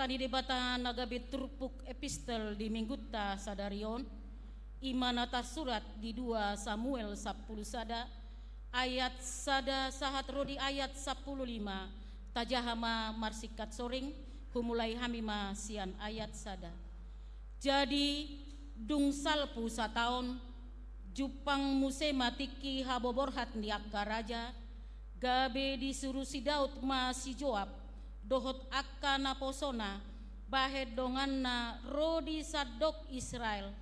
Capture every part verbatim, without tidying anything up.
Hata ni Debata na gabe turpuk epistel di minggunta sadari on, i ma na tarsurat di dua Samuel sampulu sada, ayat sada sahat ro di ayat sampulu lima. Tajaha ma marsingkat soring, humulai hami ma sian ayat sada. Jadi, dung salpu sataon, jumpang muse ma tingki haboborhat ni angka raja, gabe disuru si Daud ma si Joab, dohot angka naposona, bahen donganna ro di sandok Israel,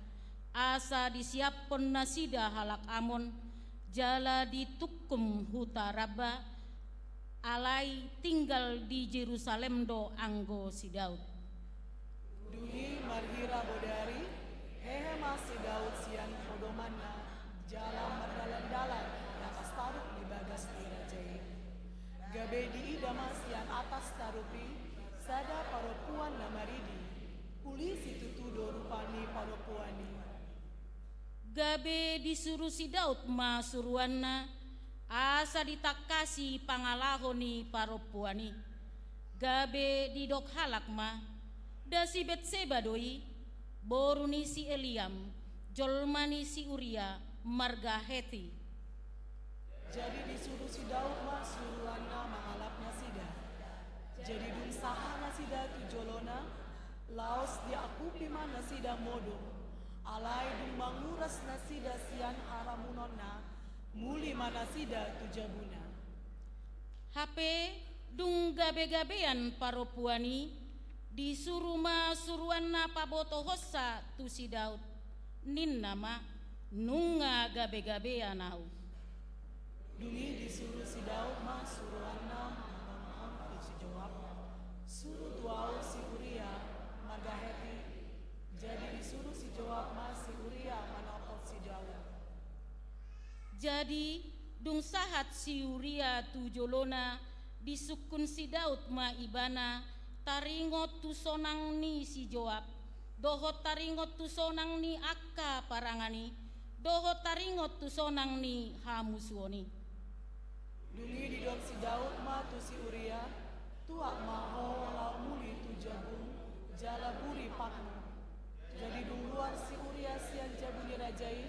asa disiaphon nasida halak Amon, jala ditungkum huta Rabba, alai tinggal di Jerusalem do anggo si Daud. Dung i marhira bodari, hehe ma si Daud sian podomanna, jala mardalan-dalan di atas tarup di bagas ni raja i. Gabe diida ma sian atas tarup i sada parompuan na maridi. Uli situtu do rupa ni parompuan i. Gabe disuru si Daud ma suruanna, asa ditangkasi pangalaho ni parompuan i. Gabe didok halak ma, nda si Betseba do i, boru ni si Eliam, jolma ni si Uria, marga Heti. Jadi disuru si Daud ma suruanna mangalap nasida. Jadi dung sahat nasida tu jolona, laos diangkupi ma nasida modom. Alai dung manguras nasida sian haramunonna, muli ma nasida tu jabuna. Hape dung gabe-gabean parompuan i, disuru ma suruanna pabotohonsa tu si Daud. Ninna ma, nunga gabe-gabean ahu. Dung i disuru si Daud ma suruanna mangomohon tu si Joab, suru tu ahu si Uria, marga Heti. Jadi disuru si Joab ma si Uria manopot si Daud. Jadi, dung sahat si Uria tu jolona, disungkun si Daud ma ibana, taringot tu sonang ni si Joab, dohot taringot tu sonang ni angka parangan i, dohot taringot tu sonang ni hamusuon i. Dung i didok si Daud ma tu si Uria, tuat ma ho laho muli tu jabum, jala buri patmu. Jadi dung ruar si Uria sian jabu ni raja i,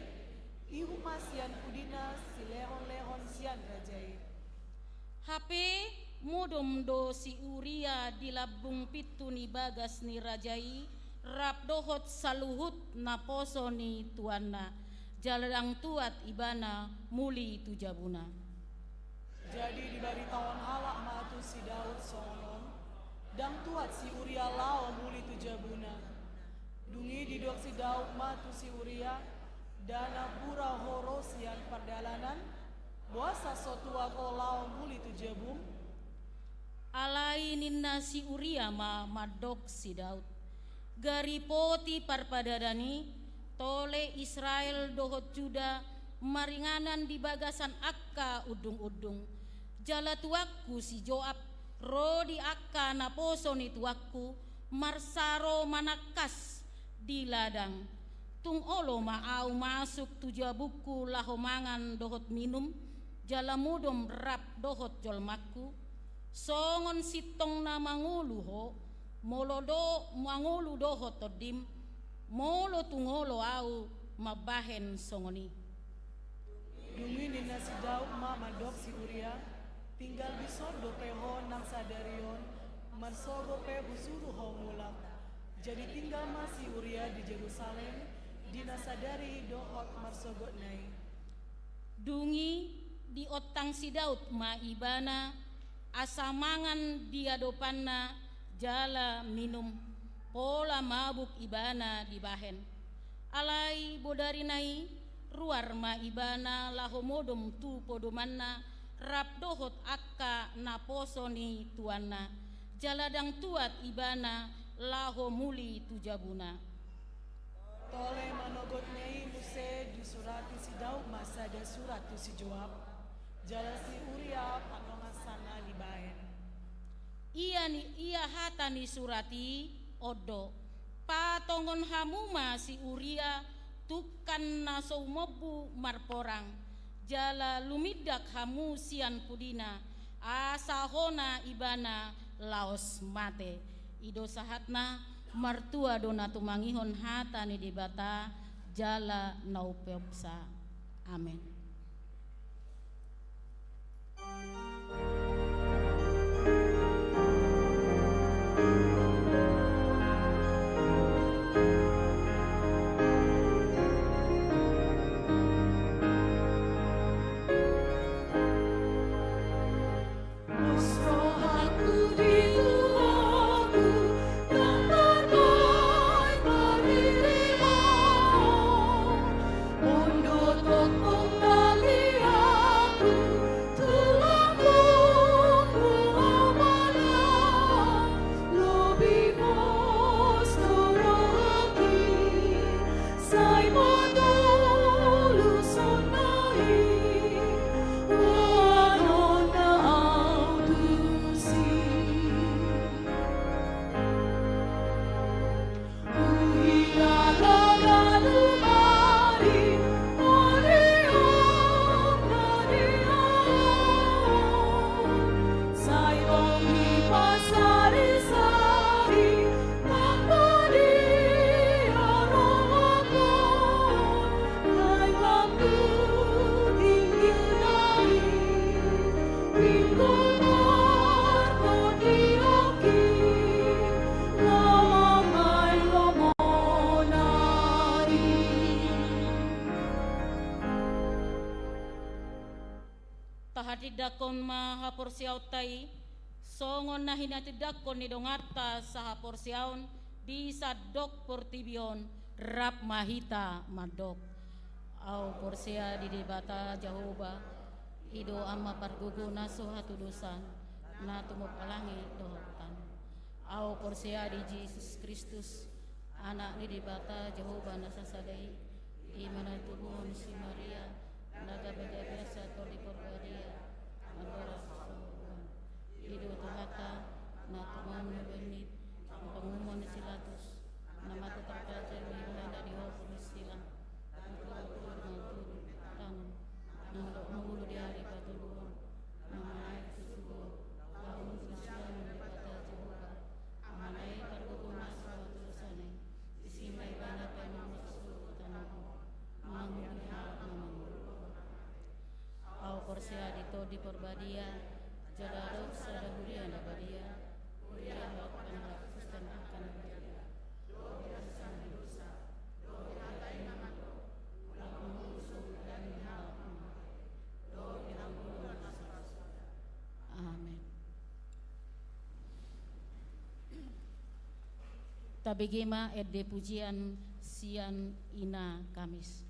ihut ma sian pudina silehon-lehon sian raja i. Hape modom do si Uria di lambung pintu ni bagas ni raja i, rap dohot saluhut naposo ni tuanna, jala ndang tuat ibana muli tu jabuna. Jadi dibaritahon halak ma tu si Daud songon on, ndang tuat si Uria laho muli tu jabuna. Dung i didok si Daud ma tu si Uria, nda nampuna ho ro sian pardalanan, boasa so tuat ho laho muli tu jabum? Alai ninna si Uria ma mandok si Daud, gari poti parpadanan i, tole Israel dohot Juda maringanan di bagasan angka undung-undung. Jala tuanku si Joab ro di angka naposo ni tuanku marsaro manangkas di ladang. Tung olo ma ahu masuk tu jabungku laho mangan dohot minum, jala modom rap dohot jolmangku? Songon sintong na mangolu ho, molo do mangolu dohot tondim, molo tung olo ahu mambahen songon i. Dung i ninna si Daud ma mandok si Uria, tinggal dison dope ho nang sadari on, marsogot pe husuru ho mulak. Jadi tinggal ma si Uria di Jerusalem, di na sadari i dohot marsogotna i. Dung i diontang si Daud ma ibana, asa mangan di adopanna, jala minum, pola mabuk ibana dibahen. Alai bodarina i, ruar ma ibana laho modom tu podomanna, rap dohot angka naposo ni tuanna, jala ndang tuat ibana laho muli tu jabuna. Tole manogotna i muse disurati si Daud ma sada surat tu si Joab, jala si Uria panongasna dibahen. Ia ni, ia hata ni surat i, on do, patongon hamu ma si Uria, tungkan na so umombu marporang, jala lumindak hamu sian pudina, asa hona ibana laos mate. I do sahatna. Martua do na tumangihon hata ni Debata jala na umpeopsa. Amen. Tahatindangkon ma haporseaonta i, songon na hinatindangkon ni donganta sahaporseaon di sandok portibi on, rap ma hita mandok. Ahu porsea di Debata Jahowa, i do Ama pargogo na so hatudosan, na tumompa langit dohot tano. Ahu porsea di Jesus Kristus, Anak ni Debata Jahowa na sasada i, i ma na tubuhon si Maria, na gabe gabe asa Tondi Porbadia, na horas tu surgo. I do Tuhanta, na tumangihon ni pangumon ni si Pilatus, na mate tarpajal do ibana di hopus ni silang, na tolu ari mangolu di ari patoluhon, na manaek tu surgo, laho tu siamun ni Debata Jahowa, Ama na i pargogo na so hatudosan i, disi ma ibana pe mangasuhon tano on, mangulahon halak na mangolu. Ahu porsea di Tondi Porbadia, jala adong sada huria na badia, huria halak na Kristen angka na badia. Amen. Tabege ma ende pujian sian Ina Kamis.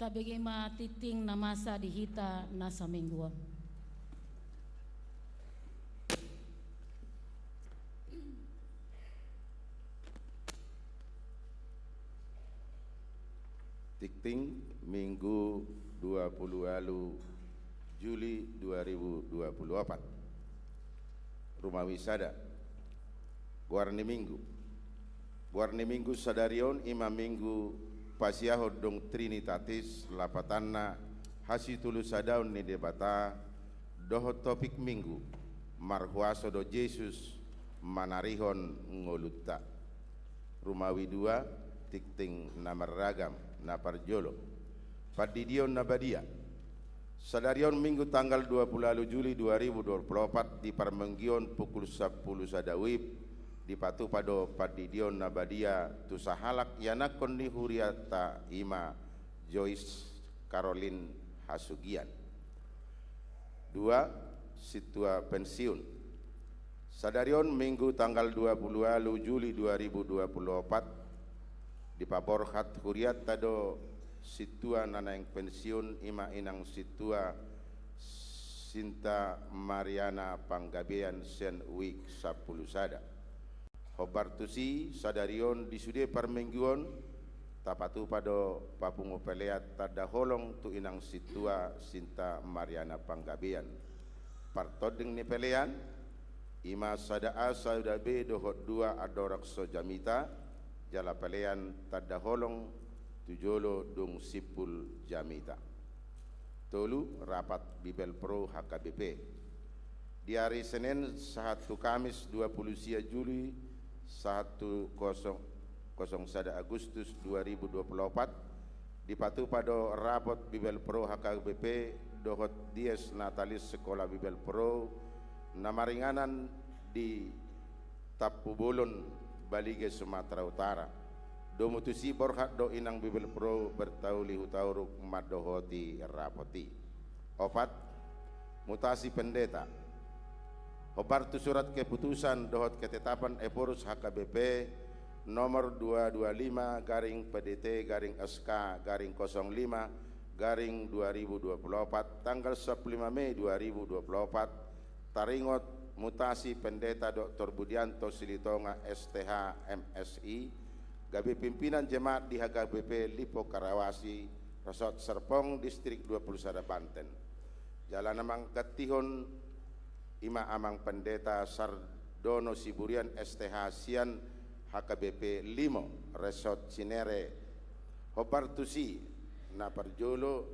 Tabege ma tingting na masa di hita na saminggu on. Tingting Minggu dua puluh ualu Juli dua ribu dua puluh opat. Rumawi sada. Goar ni Minggu. Goar ni Minggu sadari on i ma Minggu pasiahon dung Trinitatis, lapatanna hasitolusadaon ni Debata, dohot topik Minggu, marhuaso do Jesus manarihon ngolunta. Rumawi dua, tingting na marragam, na parjolo. Pandidion na badia. Sadari on Minggu tanggal dua puluh ualu Juli dua ribu dua puluh opat di parmingguon pukul sampulu sada wib, dipatupa do pandidion na badia tu sahalak ianakhon ni hurianta i ma Joyce Caroline Hasugian. Dua, sintua pensiun. Sadari on Minggu tanggal dua puluh ualu Juli dua ribu dua puluh opat, dipaborhat hurianta do sintua na naeng pensiun, i ma inang sintua Sinta Mariana Panggabean sian wik sampulu sada. Hombar tusi, sadari on di sude parmingguon, tapatupa do papungu pelean tanda holong tu inang sintua Sinta Mariana Panggabean. Partonding ni pelean, i ma sada A sada B dohot dua andorang so jamita, jala pelean tanda holong tu jolo dung simpul jamita. Tolu, rapat Bibelvrouw H K B P. Di ari Senen sahat tu Kamis dua puluh sia Juli sahat tu kosong, kosong sada Agustus dua ribu dua puluh opat, dipatupa do rapat Bibelvrouw H K B P dohot Dies Natalis Sekolah Bibelvrouw na maringanan di Tampubolon, Balige, Sumatera Utara. Domu tusi borhat do inang Bibelvrouw Bertauli Hutauruk mandohoti rapot i. Opat, mutasi pendeta. Hombar tu surat keputusan dohot ketetapan Ephorus H K B P nomor dua dua lima garing P D T garing S K garing kosong lima garing dua ribu dua puluh opat, tanggal sampulu lima Mei dua ribu dua puluh opat, taringot mutasi Pendeta Doktor Budianto Silitonga, S T H, M Si, gabe pimpinan jemaat di H K B P Lipo Karawaci, Resort Serpong, Distrik dua puluh sada Banten. Jala na manggantihon i ma Amang Pendeta Sardono Siburian, S T H, sian H K B P Limo, Resort Cinere. Hombar tusi, na parjolo,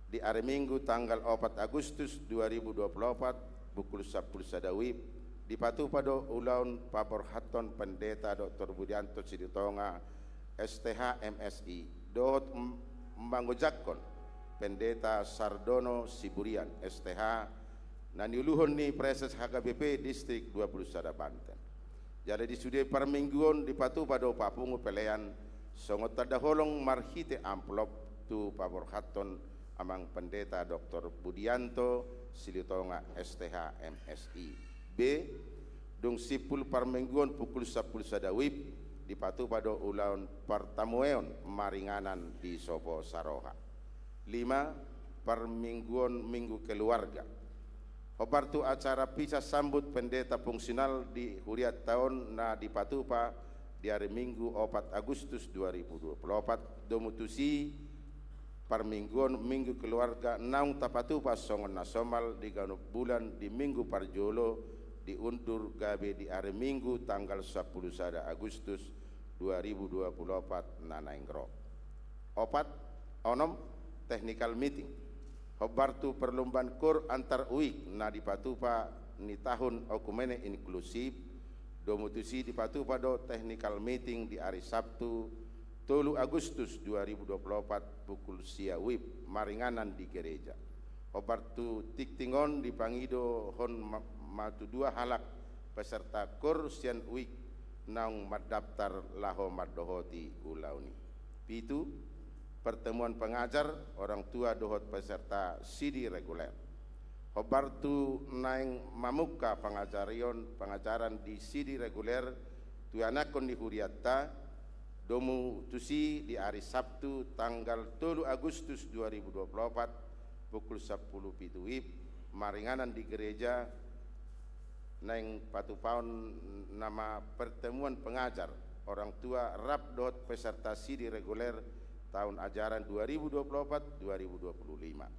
di ari Minggu tanggal opat Agustus dua ribu dua puluh opat, pukul sampulu sada wib, dipatupa do ulaon paborhathon Pendeta Doktor Budianto Silitonga, S T H, M Si, dohot m-, mangojakhon Pendeta Sardono Siburian, S T H, na niuluhon ni Praeses H K B P Distrik dua puluh sada Banten. Jala di sude parmingguon dipatupa do papungu pelean songon tanda holong marhite amplop tu paborhathon Amang Pendeta Doktor Budianto Silitonga, S T H, M Si. B, dung simpul parmingguon pukul sampulu sada wib, dipatupa do ulaon partamueon maringanan di Sopo Saroha. Lima, parmingguon Minggu Keluarga. Hombar tu acara pisah sambut pendeta fungsional di hurianta on na dipatupa di ari Minggu opat Agustus dua ribu dua puluh opat, domu tusi parmingguon Minggu Keluarga naung tapatupa songon na somal di ganup bulan di Minggu parjolo, diundur gabe di ari Minggu tanggal sampulu sada Agustus dua ribu dua puluh opat na naeng ro. Opat, onom, technical meeting. Hombar tu perlombaan koor antar wik na dipatupa ni tahun oikumene inklusif, domu tusi dipatupa do technical meeting di ari Sabtu, tolu Agustus dua ribu dua puluh opat, pukul sia wib, maringanan di gereja. Hombar tu tingting on dipangidohon ma-, ma tu dua halak peserta koor sian wik naung mandaptar laho mandohoti ulaon i. Pitu, pertemuan pengajar, orang tua dohot peserta sidi reguler. Hombar tu naeng mamungka pangajarion, pengajaran di sidi reguler tu ianakhon ni hurianta, Domu tusi di ari Sabtu tanggal tolu Agustus dua ribu dua puluh opat pukul sampulu pitu WIB maringanan di gereja naeng patupahon nama pertemuan pengajar orang tua rap dohot peserta sidi reguler taon ajaran dua ribu dua puluh opat dua ribu dua puluh lima.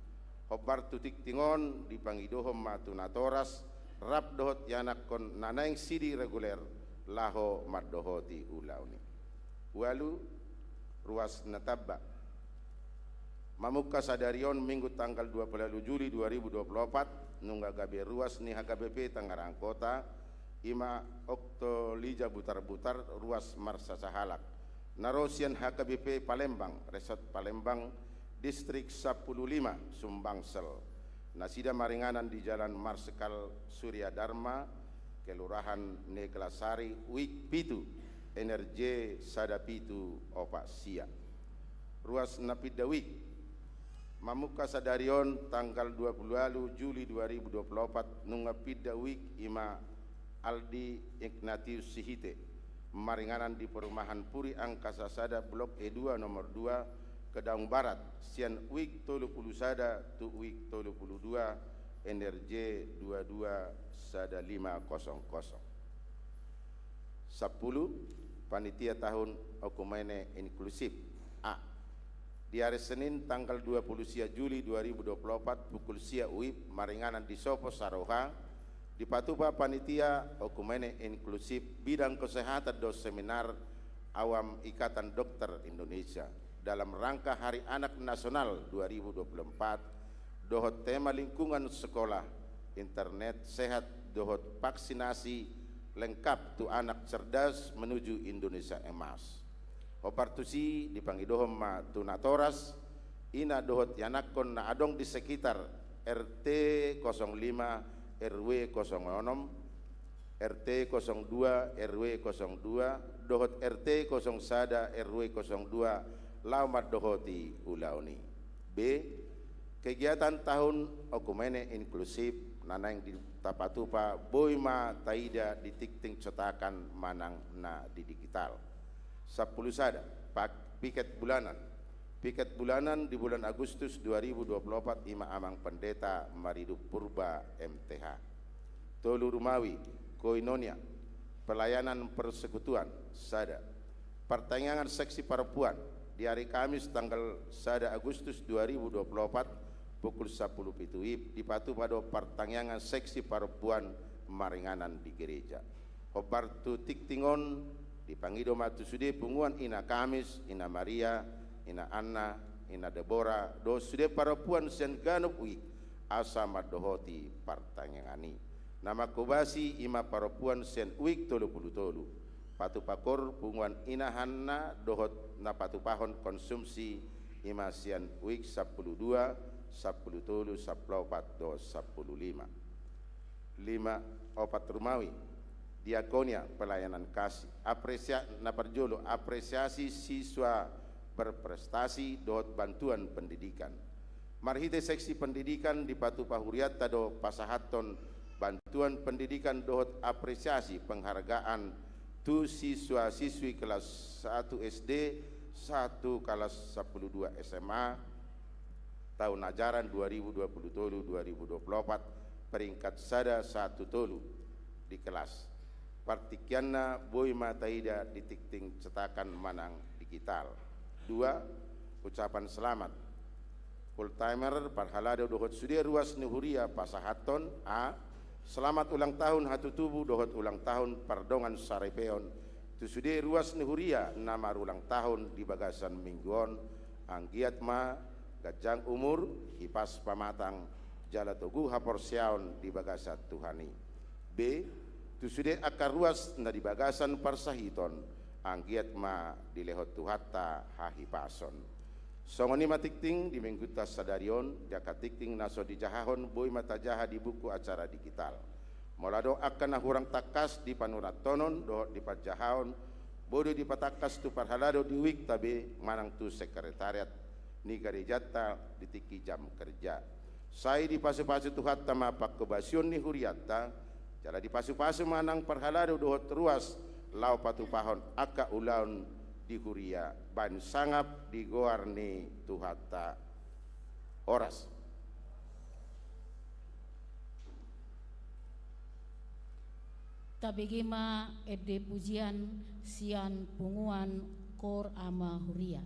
Hombar tu tingting on dipangidohon ma tu natoras rap dohot ianakhon na naeng sidi reguler laho mandohoti ulaon i. Ualu, ruas na tamba. Mamungka sadari on Minggu tanggal dua puluh ualu Juli dua ribu dua puluh opat, nunga gabe ruas ni H K B P Tangerang Kota, i ma Oktolija Butarbutar, ruas marsasahalak. Na ro sian H K B P Palembang, Resort Palembang, Distrik sampulu lima, Sumbangsel. Nasida maringanan di Jalan Marskal Surya Dharma, Kelurahan Neglasari, WIG pitu, N R J sada pitu opat sia. Ruas na pinda WIG. Mamungka sadari on tanggal dua puluh ualu Juli dua ribu dua puluh opat nunga pinda WIG i ma Aldi Ignatius Sihite, maringanan di Perumahan Puri Angkasa sada Blok E dua nomor dua, Kedaung Barat, sian WIG tolu puluh sada tu WIG tolu puluh dua, N R J dua dua sada lima kosong kosong. Sampulu, panitia tahun okumene inklusif. A. Di ari Senin tanggal dua puluh sia Juli dua ribu dua puluh opat pukul sia WIB maringanan di Sopo Saroha, dipatupa panitia okumene inklusif bidang kesehatan dohot seminar awam Ikatan Dokter Indonesia dalam rangka Hari Anak Nasional dua ribu dua puluh empat dohot tema lingkungan sekolah, internet sehat dohot vaksinasi lengkap tu anak cerdas menuju Indonesia Emas. Hombar tusi dipangidohon ma tu natoras, ina dohot ianakhon na adong di sekitar R T kosong lima R W kosong onom, R T kosong dua R W kosong dua, dohot R T kosong sada R W kosong dua, laho mandohoti ulaon i. B. Kegiatan tahun okumene inklusif na naeng di-, tapatupa boi ma taida di tingting cetakan manang na di digital. Sampulu sada, pak-, piket bulanan. Piket bulanan di bulan Agustus dua ribu dua puluh opat i ma Amang Pendeta Maridup Purba M T H. Tolu Rumawi, Koinonia, pelayanan persekutuan, sada. Partangiangan seksi parompuan, di ari Kamis tanggal sada Agustus dua ribu dua puluh opat, pukul sampulu pitu WIB, dipatupa do partangiangan seksi parompuan maringanan di gereja. Hombar tu tingting on, dipangido ma tu sude punguan Ina Kamis, Ina Maria, Ina Anna, Ina Debora, dohot sude parompuan sian ganup WIG, asa mandohoti partangiangan i. Na manghobasi i ma parompuan sian WIG tolu puluh tolu. Patupa kor punguan Ina Hanna dohot na patupahon konsumsi i ma sian WIG sampulu dua, sampulu tolu, sampulu opat dohot sampulu lima. Lima, opat Rumawi, Diakonia, pelayanan kasih. Apresia-, na parjolo, apresiasi siswa berprestasi dohot bantuan pendidikan. Marhite seksi pendidikan dipatupa hurianta do pasahathon bantuan pendidikan dohot apresiasi penghargaan tu siswa-siswi kelas satu S D sahat tu kelas sampulu dua S M A, taon ajaran dua ribu dua puluh tolu dua ribu dua puluh opat, peringkat sada sahat tu tolu di kelas. Partingkianna boi ma taida di tingting cetakan manang digital. Dua, ucapan selamat. Full timer, parhalado dohot sude ruas ni huria pasahathon, A. Selamat ulang tahun hatutubu dohot ulang tahun pardongansaripeon tu sude ruas ni huria na marulang tahun di bagasan minggu on, anggiat ma ganjang umur, hipas pamatang, jala togu haporseaon di bagasan Tuhan i. B. Tu sude angka ruas na di bagasan parsahiton, anggiat ma dilehon Tuhanta hahipason. Songon i ma tingting di minggunta sadari on, di angka tingting na so dijahahon boi ma tajaha di buku acara digital. Molo adong angka na hurang tangkas di panurathonon dohot di panjahaon, boi do dipatangkas tu parhalado di WIG-ta be manang tu sekretariat ni garejanta di tingki jam kerja. Sai dipasupasu Tuhanta ma panghobasion ni hurianta, jala dipasupasu ma nang parhalado dohot ruas laho patupahon angka ulaon di huria bahen sangap di goar ni Tuhanta. Horas. Tabege ma ende pujian sian punguan Koor Ama Huria.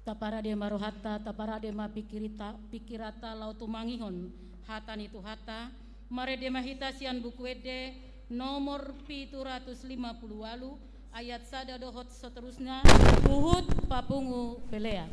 Taparade ma rohanta, taparade ma pikirita-, pikiranta laho tumangihon hata ni Tuhanta. Marende ma hita sian Buku Ende nomor pitu ratus lima puluh ualu, ayat sada dohot seterusna, huhut papungu pelean.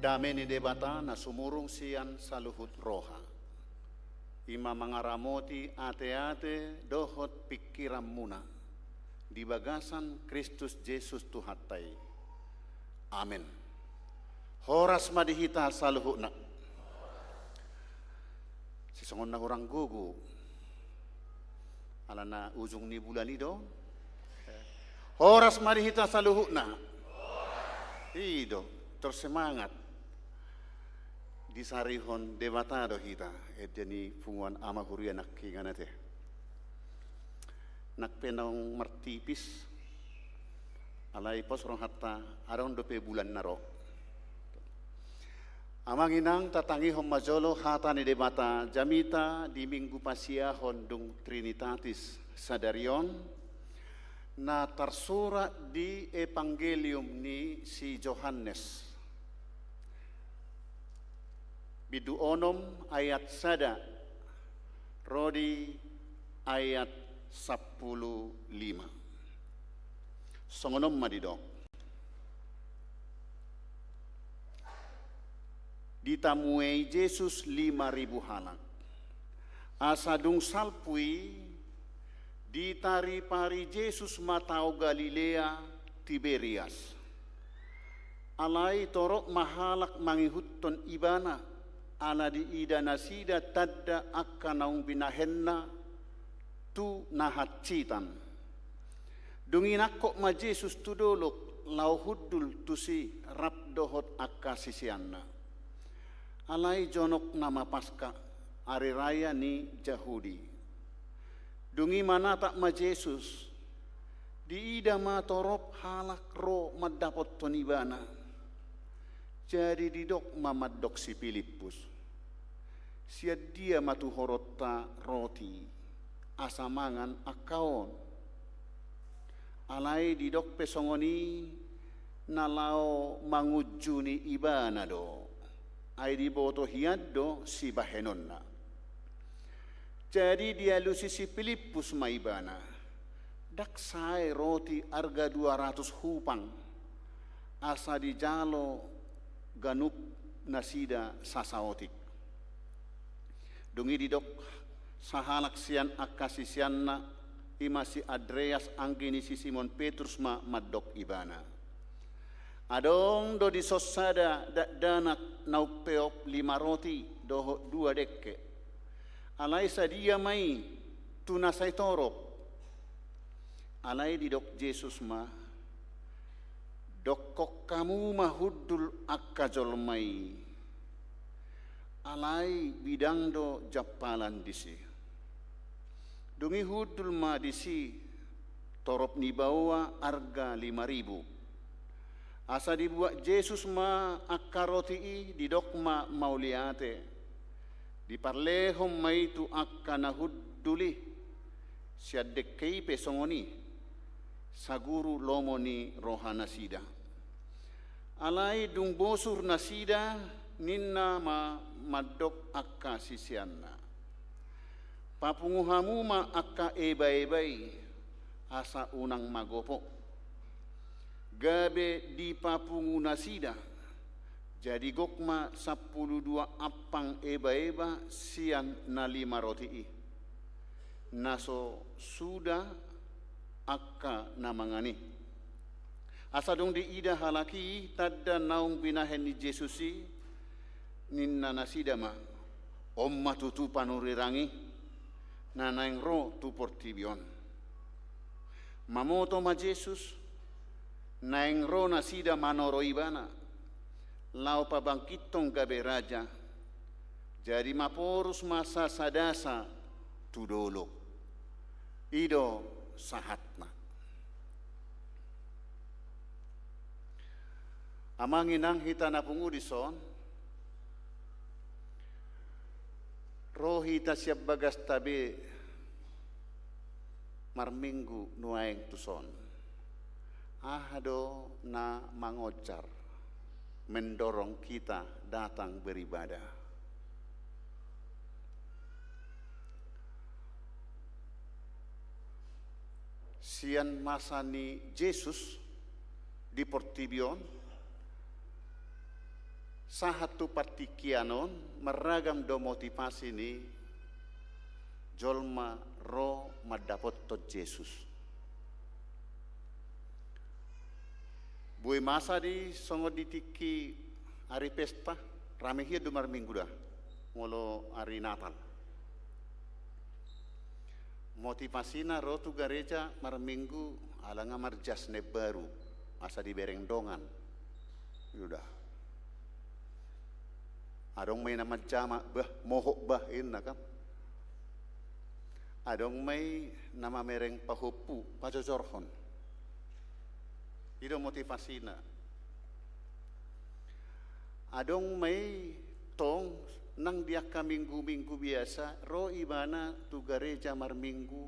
Dame ni Debata na sumurung sian saluhut roha, i ma mangaramoti ateate dohot pingkiranmuna di bagasan Kristus Jesus Tuhanta i. Amen. Horas ma di hita saluhutna. Sisongon na hurang gogo, alana ujung ni bulan i do. Horas ma di hita saluhutna. I do, tersemangat. Disarihon Debata do hita, ende ni punguan ama huria nangkiningan ate. Nang pe naung martipis, alai pos rohanta, adong dope bulan na ro. Amang inang, tatangihon ma jolo hata ni Debata jamita di Minggu Pasiahon dung Trinitatis sadari on, na tarsurat di Evangelium ni si Johannes, bindu onom ayat sada ro di ayat sampulu lima. Songon on ma didok. Ditamuei Jesus lima ribu halak. Asa dung salpu i, ditaripari Jesus ma tao Galilea, Tiberias. Alai torop ma halak mangihuthon Ibana, ala diida nasida tanda angka naung binahenNa tu na hansitan. Dung i nangkok ma Jesus tu dolok laho hundul tusi rap dohot angka siseanNa. Alai jonok nama Paska, ari raya ni Jahudi. Dung i manatap ma Jesus, diida ma torop halak ro mandapothon Ibana. Jadi didok ma mandok si Pilippus, "Sian dia ma tuhoronta roti, asa mangan angka on?" Alai didok pe songon i na laho mangunjuni Ibana do, ai diboto hian do sibahenonna. Jadi dialusi si Pilippus ma Ibana, "Ndang sae roti arga dua ratus hupang, asa dijalo ganup nasida sasaotik?" Dung i didok sahalak sian angka siseanNa, i ma si Andreas, anggi ni si Simon Petrus ma mandok Ibana, "Adong do dison sada dakdanak na umpeop lima roti dohot dua dengke. Alai sadia ma i tu na sai torop?" Alai didok Jesus ma, "Dokkon hamu ma hundul angka jolma i." Alai bidang do jampalan disi. Dung i hundul ma disi torop ni baoa arga lima ribu. Asa dibuat Jesus ma angka roti i, didok ma mauliate, diparlehon ma i tu angka na hundul i. Sian dengke i pe songon i, saguru lomo ni rohanasida. Alai dung bosur nasida, ninna ma mandok angka siseanna, "Papungu hamu ma angka ebaeba i, asa unang magopo." Gabe dipapungu nasida, jadi gok ma sampulu dua ampang ebaeba sian na lima roti i, na so suda angka na mangan i. Asa dung diida halak i tanda naung binahen ni Jesus i, ninna nasida ma, "On ma tutu panurirang i, na naeng ro tu portibi on." Mamoto ma Jesus, naeng ro nasida manoro Ibana, laho pabangkithon gabe raja. Jadi maporus ma sasadasa tu dolok. I do sahatna. Amang inang hita na pungu dison, ro hita sian bagasta be marminggu nuaeng tuson. Aha do na mangonjar, mendorong kita datang beribadah? Sian masa ni Jesus di portibi on, Sahat tu partingkian on, marragam do motivasi ni jolma ro mandapothon Jesus. Boi masa di songon di tingki ari pesta, rame hian do marminggu da, molo ari Natal. Motivasina ro tu gareja marminggu ala nga marjas na baru, asa dibereng dongan. Sudah. Adong ma i na manjama, bah, mohop bah, inna kan. Adong ma i na mamereng pahompu, pajojorhon. I do motivasina. Adong ma i tong nang di angka minggu-minggu biasa, ro ibana tu gareja marminggu,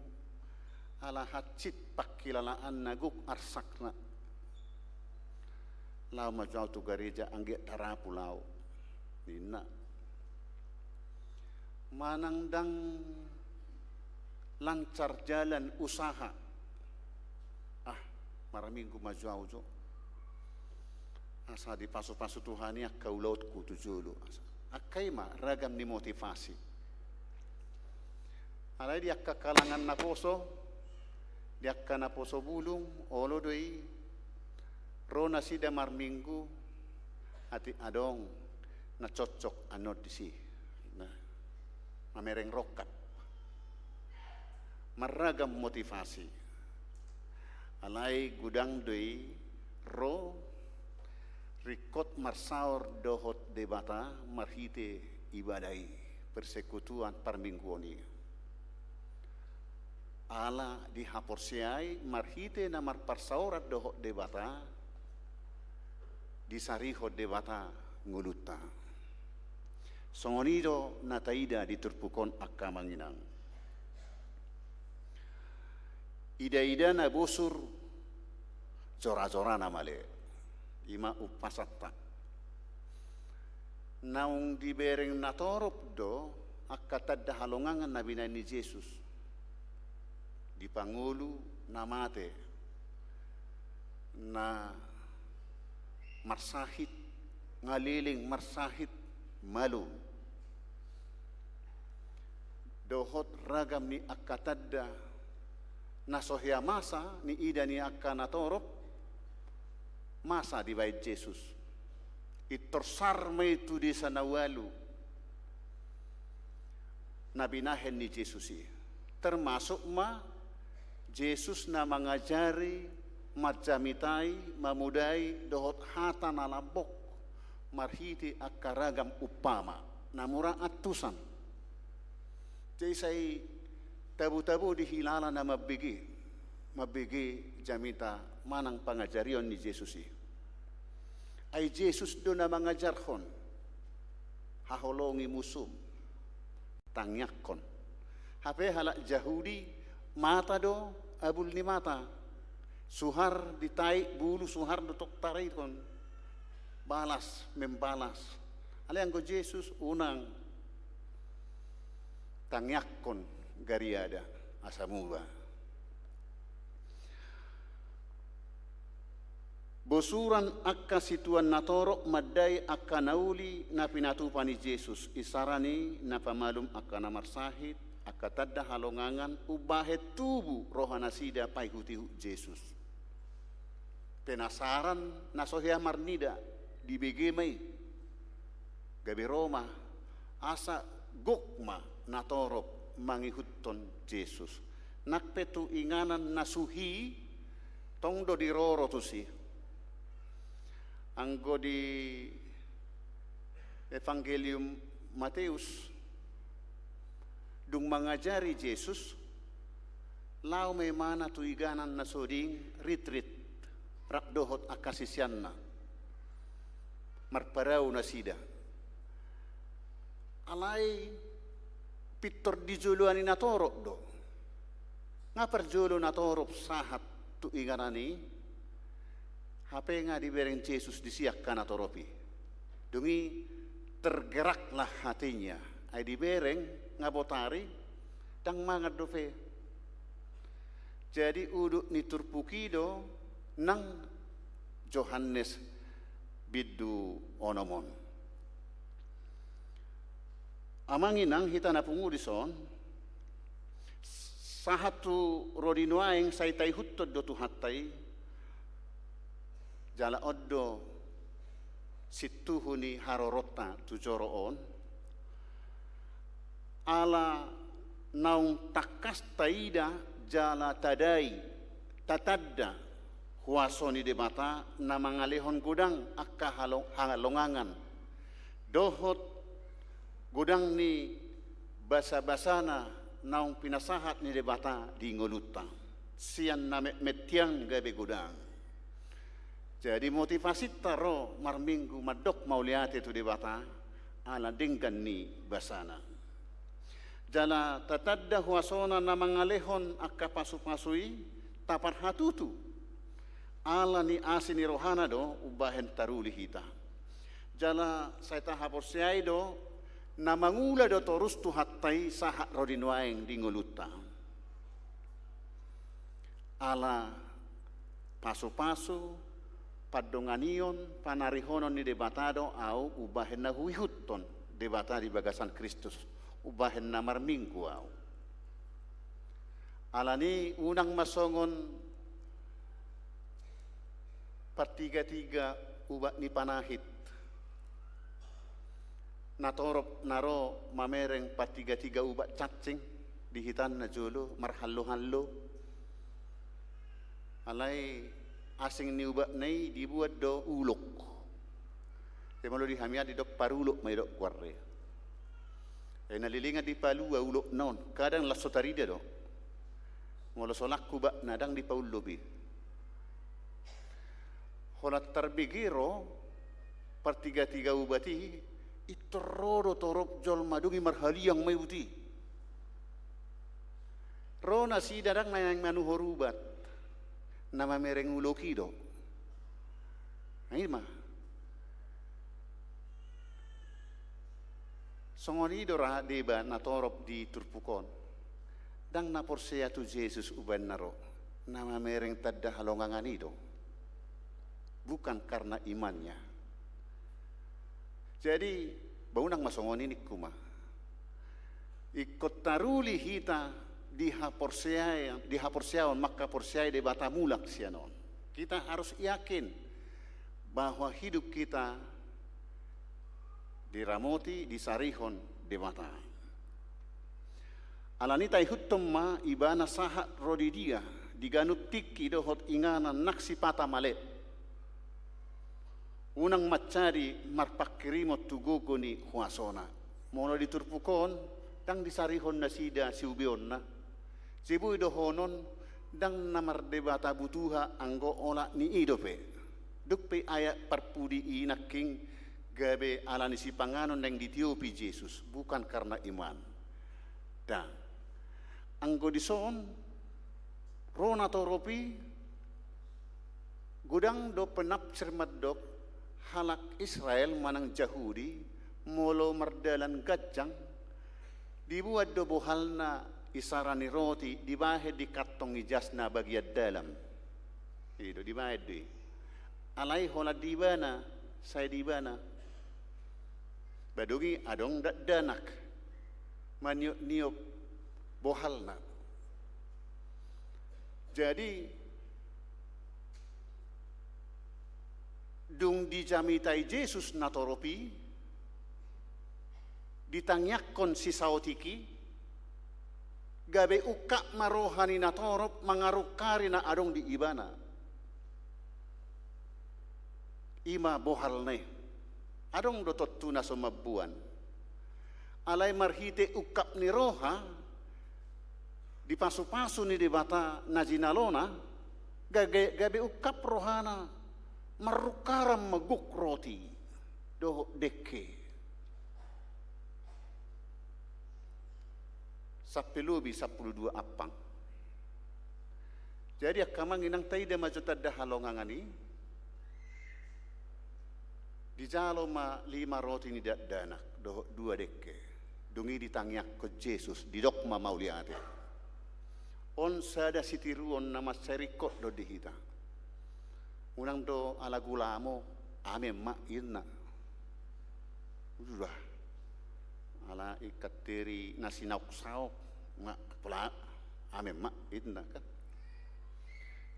ala hansit pangkilalaanna, gok arsakna. Laho ma jo au tu gareja, anggiat tarapu laho, ninna. Manang ndang lancar jalan usaha. Ah, marminggu ma jo au jo. Asa dipasu-pasu Tuhan i angka ulaonku tu jolo. Angka i ma ragam ni motivasi. Alai di angka kalangan naposo, di angka naposo bulung, olo do i, ro nasida marminggu, atik adong na cocok annon disi. Nah, mamereng rongkap. Marragam motivasi. Alai godang do i ro ringkot marsaor dohot Debata marhite ibadah i, persekutuan parmingguon i. Ala dihaporseai marhite na marparsaoran dohot Debata, disarihon Debata ngolunta. Songon i do na taida di turpuk on, angka amang inang. Ida-ida na bosur jora-jorana male, i ma umpasanta. Naung dibereng natorop do angka tanda halongangan na binahen ni Jesus. Dipangolu na mate, na marsahit ngaleleng, marsahit malum. Dohot ragam ni angka tanda na so hea masa niida ni angka natorop, masa dibahen Jesus. Pintor sar ma i tu desa na ualu na binahen ni Jesus i. Termasuk ma Jesus na mangajari, manjamitai, mamodai dohot hata na lambok marhite angka ragam umpama na mura antusan. Jadi sai tabo-tabo dihilala na mambege, mambege jamita manang pangajarion ni Jesus i. Ai Jesus do na mangajarhon, haholongi musum, tangiangkon. Hape halak Jahudi, mata do abul ni mata. Suhar ditait bulu, suhar do tong taritahon. Balas membalas. Alai anggo Jesus unang, tangiangkon gariada asa muba. Bosuran angka situan natorop mandai angka na uli na pinatupa ni Jesus, isara ni na pamalum angka na marsahit, angka tanda halongangan, umbahen tubu rohanasida paihut-ihut Jesus. Penasaran na so hea marnida, dibege ma i. Gabe ro ma, asa gok ma natorop mangihuthon Jesus. Nang pe tu inganan na suhi, tong do diroro tusi. Anggo di Evangelium Mateus, dung mangajari Jesus, laho ma ibana tu inganan na so ding, ritrit, rap dohot angka siseanna. Marparau nasida. Alai pintor dijoloani natorop do. Nga parjolo natorop sahat tu inganan i, hape nga dibereng Jesus disi angka natorop i. Dung i tergeraklah hatinya. Ai dibereng nga botari, ndang mangan dope. Jadi udut ni turpuk i do nang Johannes bindu onom on. Amang inang, hita na pungu dison, sahat tu ro di nuaeng sai taihuthon do Tuhanta i, jala on do sintuhu ni haroronta tu joro on. Ala naung tangkas taida jala tadai, tatanda huaso ni Debata na mangalehon godang angka halo-, halongangan dohot godang ni basabasana naung pinasahat ni Debata di ngolunta. Sian na metmet hian gabe godang. Jadi motivasinta ro marminggu mandok mauliate tu Debata ala denggan ni basana. Jala tatanda huasona na mangalehon angka pasupasu i, taparhatutu ala ni asi ni rohana do umbahen taruli hita. Jala sai tahaporseai do na mangula do torus Tuhanta i sahat ro di nuaeng di ngolunta. Ala pasupasu, pandonganion, panarihonon ni Debata do au umbahen na huihuthon Debata di bagasan Kristus, umbahen na marminggu au. Alani unang ma songon partigatiga ubat ni panahit. Natorop na ro mamereng partigatiga ubat cancing di hitanna jolo marhallohallo. Alai asing ni ubatna i dibuat do ulok. Jadi molo di hami an didok parulok ma didok guarre. Jadi na lilingan dipalua ulokna on, kadang las so tarida do. Molo so langku ubatna ndang dipaulok i. Holan tarbege ro partigatiga ubat i, pintor ro do torop jolma dung i marhaliang ma i buti. Ro nasida ndang naeng manuhor ubat, na mamereng ulok i do. Na i ma. Songon i do ra deba natorop di turpuk on. Ndang na porsea tu Jesus umbahen na ro, na mamereng tanda halongangan i do. Bukan karena imannya. Jadi, ba unang ma songon i ningku ma. Ingkon taruli hita di haporseaon, di haporseaon, mangkaporseai Debata mulak sian on. Kita harus yakin bahwa hidup kita diramoti, disarihon Debata. Alani i taihuthon ma Ibana sahat ro di dia, di ganup tingki dohot inganan nang sipata male. Unang mansadi marpanghirimon tu gogo ni huasona. Molo di turpuk on, ndang disarihon nasida siubeonna. Sai boi dohonon, ndang na mardebata butuha anggo olat ni i dope. Dung pe ayat parpudi i nangkin gabe alani sipanganon naeng ditiopi Jesus, bukan karena iman. Ndang. Anggo dison, ro natorop i, godang do penafsir mandok halak Israel manang Jahudi, molo mardalan ganjang, dibuat do bohalna isara ni roti, dibahen di kantong ijasna bagian dalam. I do, dibahen do i. Alai holan di ibana, sai di ibana. Ba dung i adong dakdanak maniopniop bohalna. Jadi, dung dijamitai Jesus natorop i, ditangiangkon sisaotik i, gabe ungkap ma roha ni natorop mangarungkari na adong di ibana. I ma bohalna i. Adong do tontu na so mamboan. Alai marhite ungkap ni roha, dipasupasu ni Debata na jinalona, gabe, gabe ungkap rohana, marrungkaran ma gok roti dohot dengke. Sampe lobi sampulu dua ampang. Jadi angka amang inang, taida ma jo tanda halongangan i. Dijalo ma lima roti ni dakdanak dohot dua dengke. Dung i ditangiangkon Jesus, didok ma mauliate. On sada sitiruon na mansai ringkot do di hita. Unang do ala gulamo, amen ma inna. Udah. Ala ingkon teri na sinaoksaok, ma pola amen ma, inna kan.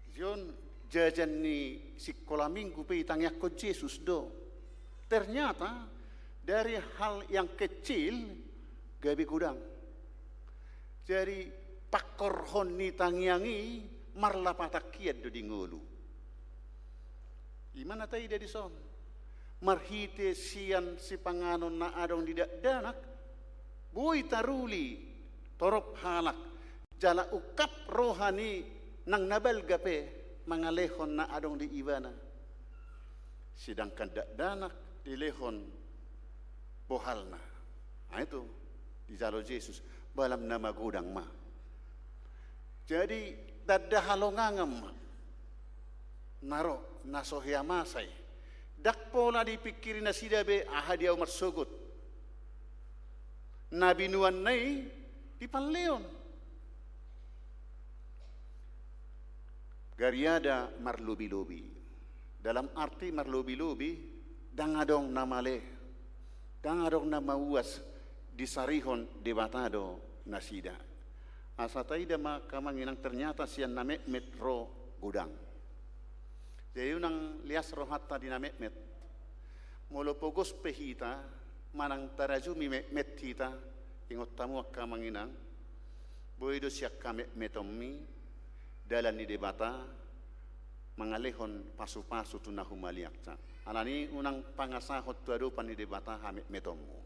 Jadi on jajan ni sikola minggu pe itangiangkon Jesus do. Ternyata dari hal yang kecil gabe godang. Jadi pangkorhon ni tangiang i marlapatan hian do di ngolu. I ma na taida dison. Marhite sian sipanganon na adong di dakdanak, boi taruli torop halak, jala ungkap roha ni nang na balga pe mangalehon na adong di ibana. Sedangkan dakdanak dilehon bohalna. Nah, itu dijalo Jesus, balam na magodang ma. Jadi tanda halongangan ma na ro, na so hea masa i. Ndang pola dipingkiri nasida be aha dia au marsogot. Na binuanna i dipalleon. Gariada marlobi-lobi. Dalam arti marlobi-lobi, ndang adong na male, ndang adong na mauas, disarihon Debata do nasida. Asa taida ma angka amang inang, ternyata sian na metmet ro godang. Jadi unang lias rohanta di na metmet. Molo pogos pe hita manang tarajumi metmet hita, ingot hamu angka amang inang, boi do sian hametmetonmi dalan ni Debata mangalehon pasu-pasu tu na humaliangsa. Alani unang pangasahon tu adopan ni Debata hametmetonmu.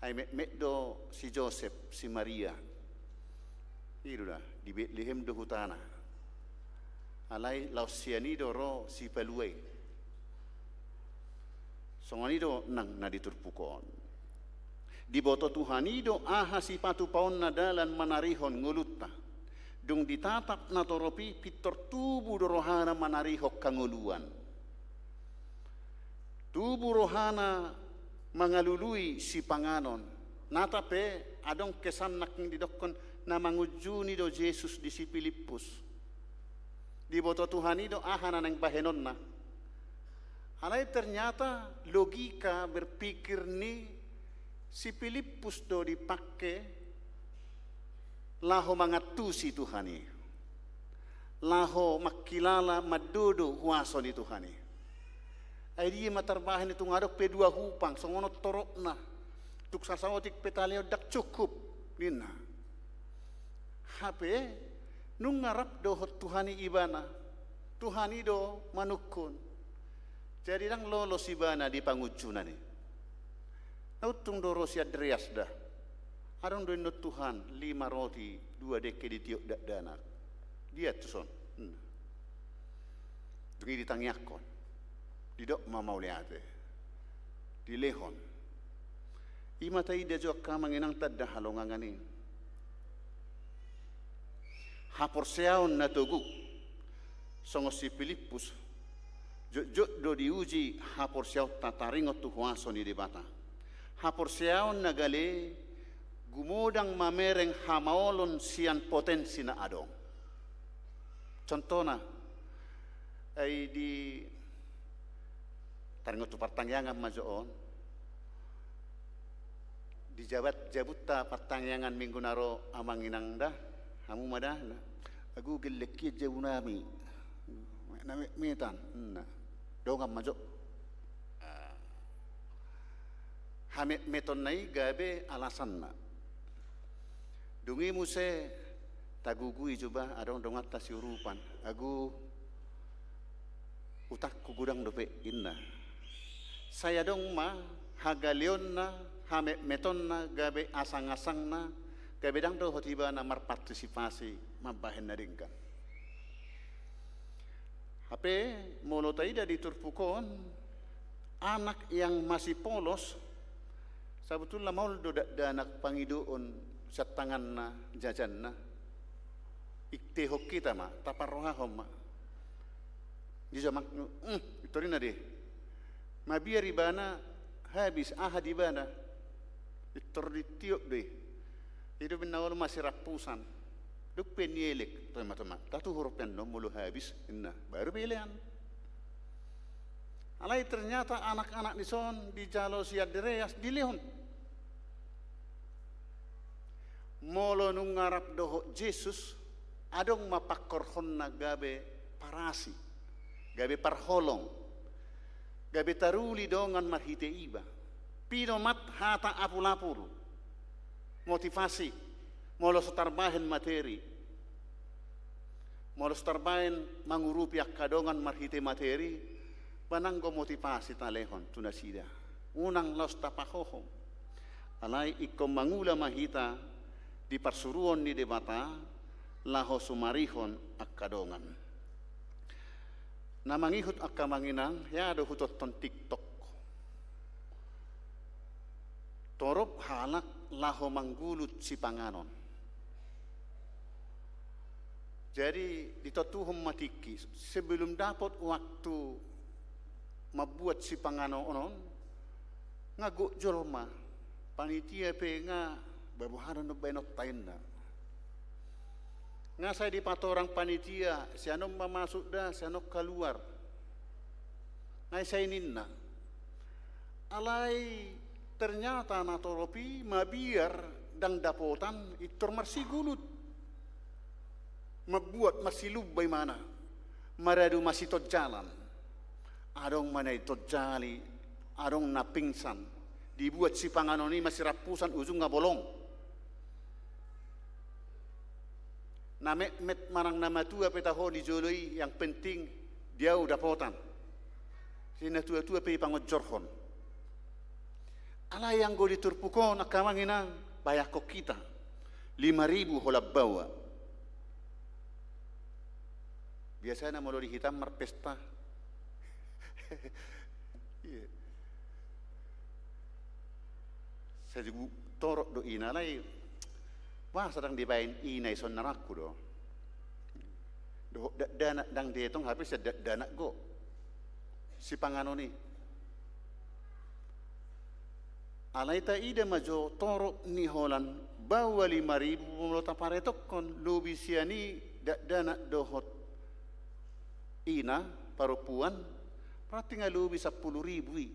Ai metmet do si Josep, si Maria. I do da, di Betlehem do hutana. Alai laos sian i do ro sipalua i. Songon i do nang na di turpuk on. Diboto Tuhan i do aha sipatupaonna dalan manarihon ngolunta. Dung ditatap natorop i pintor tubu do rohana manarihon hangoluan. Tubu rohana mangalului sipanganon. Nata pe adong kesan nangkin didokkon na mangunjuni do Jesus di si Pilippus. Diboto Tuhan i do aha na naeng bahenonna. Alai ternyata logika berpikir ni si Pilippus do dipangke laho mangantusi Tuhan i. Laho mangkilala mandodo huaso ni Tuhan i. Ai dia ma tarbahen i tung adong pe dua hupang, songon on toropna. Tung sasaotik pe taleon ndang cukup, ninna. Hape nunga rap dohot Tuhan i ibana. Tuhan i do manungkun. Jadi ndang lolos ibana di pangunjunan i. Na untung do ro si Andreas da. Adong do innon Tuhan, lima roti, dua dengke ditiop dakdanak. Dia tuson. Hmm. Dung i ditangiangkon. Didok ma mauliate. Dilehon. I ma taida jo angka amang inang tanda halongangan i. Haporseaon na togu. Songon si Pilippus. Jotjot do diuji haporseaonta taringot tu huaso ni Debata. Haporseaon na gale gumodang mamereng hamaolon sian potensi na adong. Contohna, ai di taringot tu partangiangan ma jo on. Di jabat, jabunta partangiangan minggu na ro amang inang da, hamu ma da, na. Agu gellek hian jabunami. Na metmetan, na. Dongan ma jo. Ah. Hametmetonna i gabe alasanna. Dung i muse tagugui jo ba adong donganta siurupan. Agu utangku godang dope, inna. Sai adong ma hagaleonna, hametmetonna, gabe asangasangna, gabe ndang dohot ibana marpartisipasi mambahen na denggan. Hape molo taida di turpuk on, anak yang masih polos, sabotulna maol do dakdanak pangidoon sian tanganna jajanna. Iktehon hita ma, taparrohahon ma. Di jaman, mm, pintor inna dei. Mabiar ibana habis, aha di ibana. Pintor ditiop do i. I do umbahen na olo masirampusan. Dung pe nielek, toma-toma. Tatuhur pe annon molo habis, inna. Baru pe ilean. Alai ternyata anak-anak dison dijalo si Andreas, dilehon. Molo nunga rap dohot Jesus, adong ma pangkorhonna gabe parasi, gabe parholong, gabe taruli dongan marhite iba. Pinomat hata apul-apul, motivasi, molo so tarbahen materi. Molo so tarbahen mangurupi angka dongan marhite materi, ba nanggo motivasi talehon tu nasida. Unang laos tapahohom. Alai ingkon mangula ma hita di parsuruon ni Debata laho sumarihon angka dongan. Na mangihut angka amang inang, hea do hutonton TikTok. Torop halak laho manggulut sipanganon. Jadi ditontuhon ma tingki, sebelum dapot waktu mambuat sipanganon on, nga gok jolma, panitia pe nga, ba boha do na baenonta inna. Nga sai dipatorang panitia, sian on ma masuk da, sian on kaluar. Nga i sai ninna. Alai ternyata na torop i mabiar ndang dapotan, pintor marsigulut. Mambuat marsilumba imana. Maradu masitonjalan. Adong ma na ditonjali, adong na pingsan. Dibuat sipanganon i masirampusan, ujungna bolong. Na metmet manang na matua pe taho di jolo i, yang penting di au dapotan. Sai na tua-tua pe dipangonjorhon. Alai anggo di turpuk on angka amang inang, bayangkon hita. Lima ribu holan baoa. Biasana molo di hita marpesta. Iya. Sai torop do ina, alai boasa ndang dibaen ina i, songon arangku do. Dohot dakdanak ndang dietong, hape sian dakdanak gok sipanganon i. Alai taida ma jo torop ni holan baoa lima ribu, molo taparetongkon lobi sian i dakdanak dohot ina, parompuan, berarti nga lobi sampulu ribu i.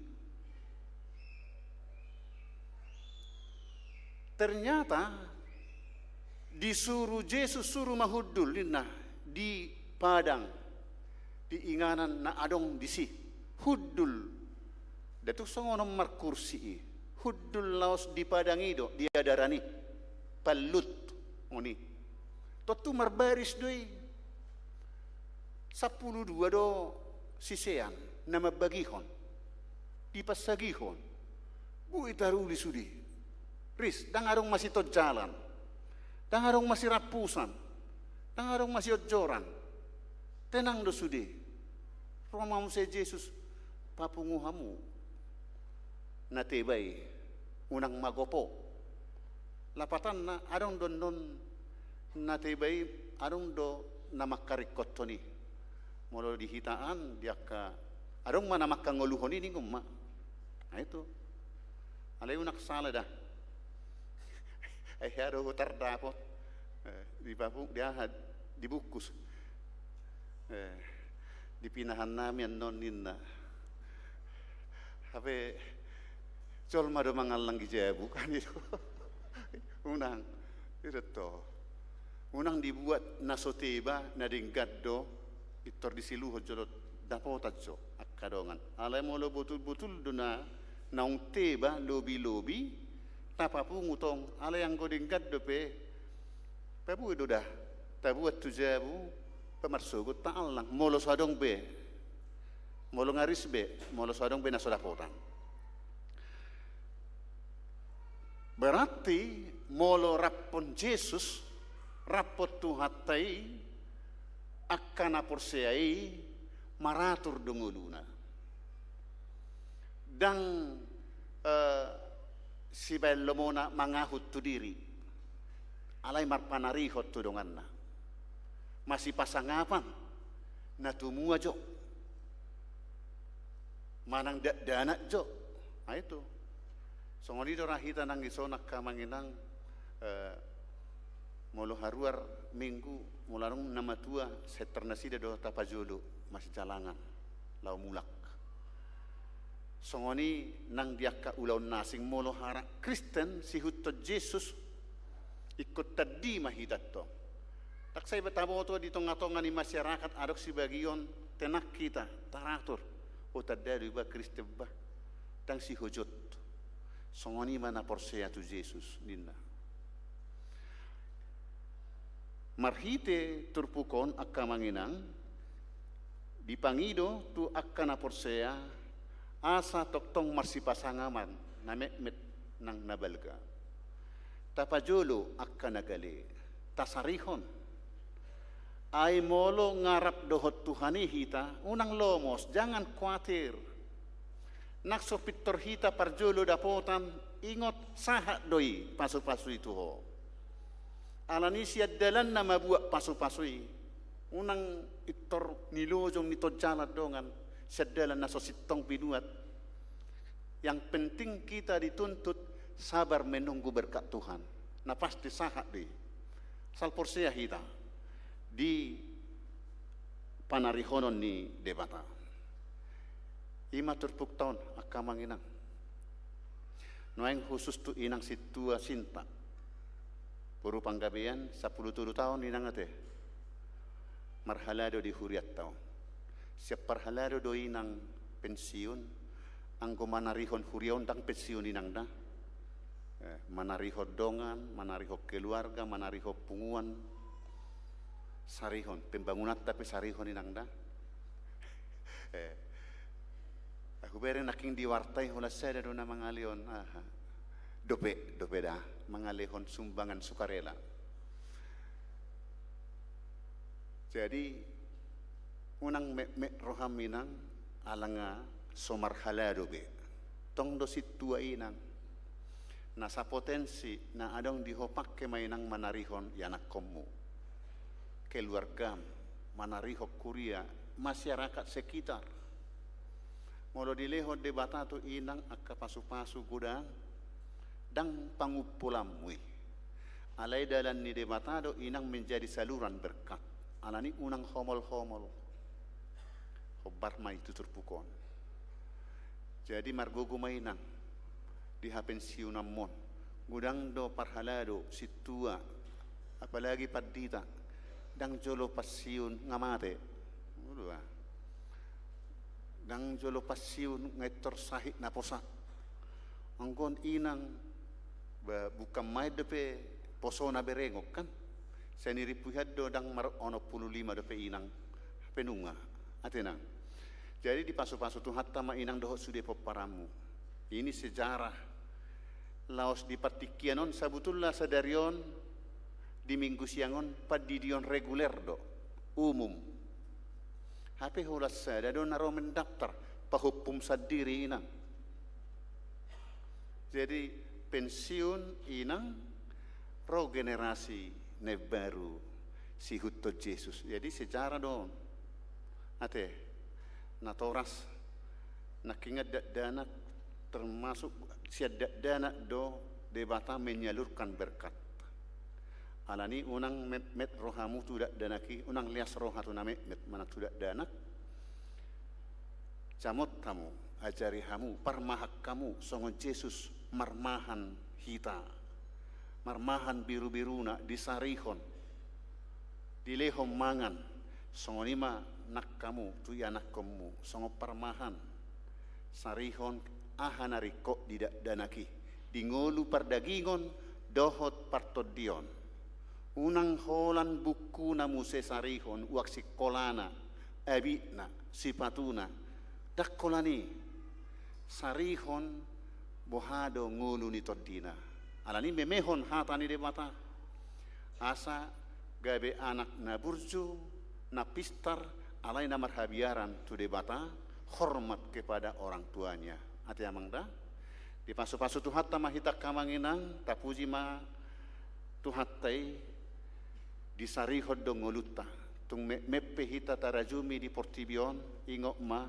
Ternyata disuru Jesus, suru ma hundul ninna di padang, di inganan na adong disi. Hundul. Nda tung songon on markursi i. Hundul laos di padang i do, di adaran i. Pallut on i. Tontu marbaris do i. Sampulu dua do sisean na mambagihon. Dipansagihon. Boi taruli sude. Ris, ndang adong masitonjalan. Ndang adong masirampusan. Ndang adong masionjoran. Tenang do sude. Ro ma muse Jesus, papungu hamu na teba i, unang magopo. Lapatanna, adong do annon na teba i, adong do na mangkaringkothon i. Molo di hita an, di angka, adong ma na mangkangoluhon i, ningon ma. Na itu. Alai unang sala da. Ai hea do hutardapot. Eh, di papung, di aha, dibungkus. Eh, dipinahan nami annon ninna. Hape jolma do mangallang di jabu, kan itu. Unang. Itu do. Unang dibuat na so teba, na denggan do, pintor disiluhon jolo, dapotan jo angka dongan. Alai molo botul-botul do na naung teba, lobi-lobi, tapapungu tong, alai anggo denggan dope, pabue do da, tabuat tu jabu, pamarsogot taallang, molo so adong be, molo nga ris be, molo so adong be na so dapotan. Berarti molo raphon Jesus, raphon Tuhanta i, angka na porsea i maratur do ngoluna. Ndang, eh, sibaen lomona mangahut tu diri. Alai marpanarihon tu donganna. Masipasangapan, na tumua jo. Manang dakdanak jo. Na itu. Songon i do ra hita nang dison angka amang inang, eh, molo haruar Minggu, molo adong na matua, sai tor nasida do tapajolo, masijalangan, laho mulak. Songon i nang di angka ulaon na asing, molo halak Kristen, sihuthon Jesus, Ingkon tandi ma hita tong. Ndang sai taboto di tonga-tonga ni masyarakat adong sibagion tenang hita, taratur. O, tanda do iba Kristen bah. Ndang sihojot. Songon i ma na porsea tu Jesus ninna. Marhite turpuk on angka amang inang, dipangido tu angka na porsea asa tongtong marsipasangapan na metmet nang na balga. Tapajolo angka na gale, tasarihon. Ai molo ngarap dohot Tuhan i hita, unang lomos, jangan kuatir. Nang so pintor hita parjolo dapotan, ingot sahat do i pasu-pasu i tu ho. Alani sian dalanna ma buat pasu-pasu i. Unang pintor nilojong, nitonjalan dongan sian dalan na so sintong binuat. Yang penting kita dituntut sabar menunggu berkat Tuhan. Na pasti sahat do i. Asal porsea hita di panarihonon ni Debata. I ma turpukta on angka amang inang. Nuaeng khusus tu inang sintua Sinta. Boru Panggabean, sampulu tolu taon inang ate. Marhalado di hurianta on. Sian parhalado do inang pensiun, anggo manarihon huria on ndang pensiun inang da. Eh, manarihon dongan, manarihon keluarga, manarihon punguan. Sarihon, pembangunanta pe sarihon inang da. Eh, hubereng nangkin di warta i holan sada do na mangalehon, aha. Dope, dope da, mangalehon sumbangan sukarela. Jadi, unang metmet roham inang, ala nga so marhalado be. Tong do sintua inang. Na sapotensi na adong di ho, pangke ma inang manarihon ianakkonmu, keluargam, manarihon huria, masyarakat sekitar. Molo dilehon Debata tu inang angka pasu-pasu godang, ndang pangumpulanmu i. Alai dalan ni Debata do inang menjadi saluran berkat. Alani unang homol-homol. Hombar ma i tu turpuk on. Jadi margogo ma inang di hapensiunanmon. Godang do parhalado, sintua, apalagi pandita, ndang jolo pensiun nga mate. Ulu, ah. Ndang jolo pensiun nga intor sahit naposa. Anggo on inang, ba, bukan main dope posona berengon kan. Sai nirimpu hian do ndang mar onom pulu lima dope inang hape nunga. Ate nang. Jadi dipasu-pasu Tuhanta ma inang dohot sude pomparanmu. Ini sejarah. Laos di partingkian on sabutulna sadari on, di Minggu siang on, pandidion reguler do, umum. Hape holan sada do na ro mendaftar, pahompum sandiri inang. Jadi pensiun inang, ro generasi na imbaru, siihuthon Jesus. Jadi sejarah do on. Ate, natoras, nangkingan dakdanak, termasuk sian dakdanak do Debata menyalurkan berkat. Alani unang metmet rohamu tu dakdanak i, unang leas roha tu na metmet manang tu dakdanak. Jamot hamu, ajari hamu, parmahan hamu songon Jesus marmahan hita. Marmahan biru-biruna disarihon, dilehon mangan, songon i ma nang hamu tu ianakkonmu songon parmahan. Sarihon aha na ringkot di dakdanak i, di ngolu pardagingon dohot partondion. Unang holan bukuna muse sarihon, uang singkolana, abitna, sipatuna. Ndang holan i. Sarihon boha do ngolu ni tondina. Alani memehon hata ni Debata. Asa gabe anak na burju, na pistar, alai na marhabiaran tu Debata, hormat kepada orang tuanya. Ate amang da. Dipasu-pasu Tuhanta ma hita angka amang inang, tapuji ma Tuhanta i, disarihon do ngolunta. Tung metmet pe hita tarajumi di portibi on, ingot ma,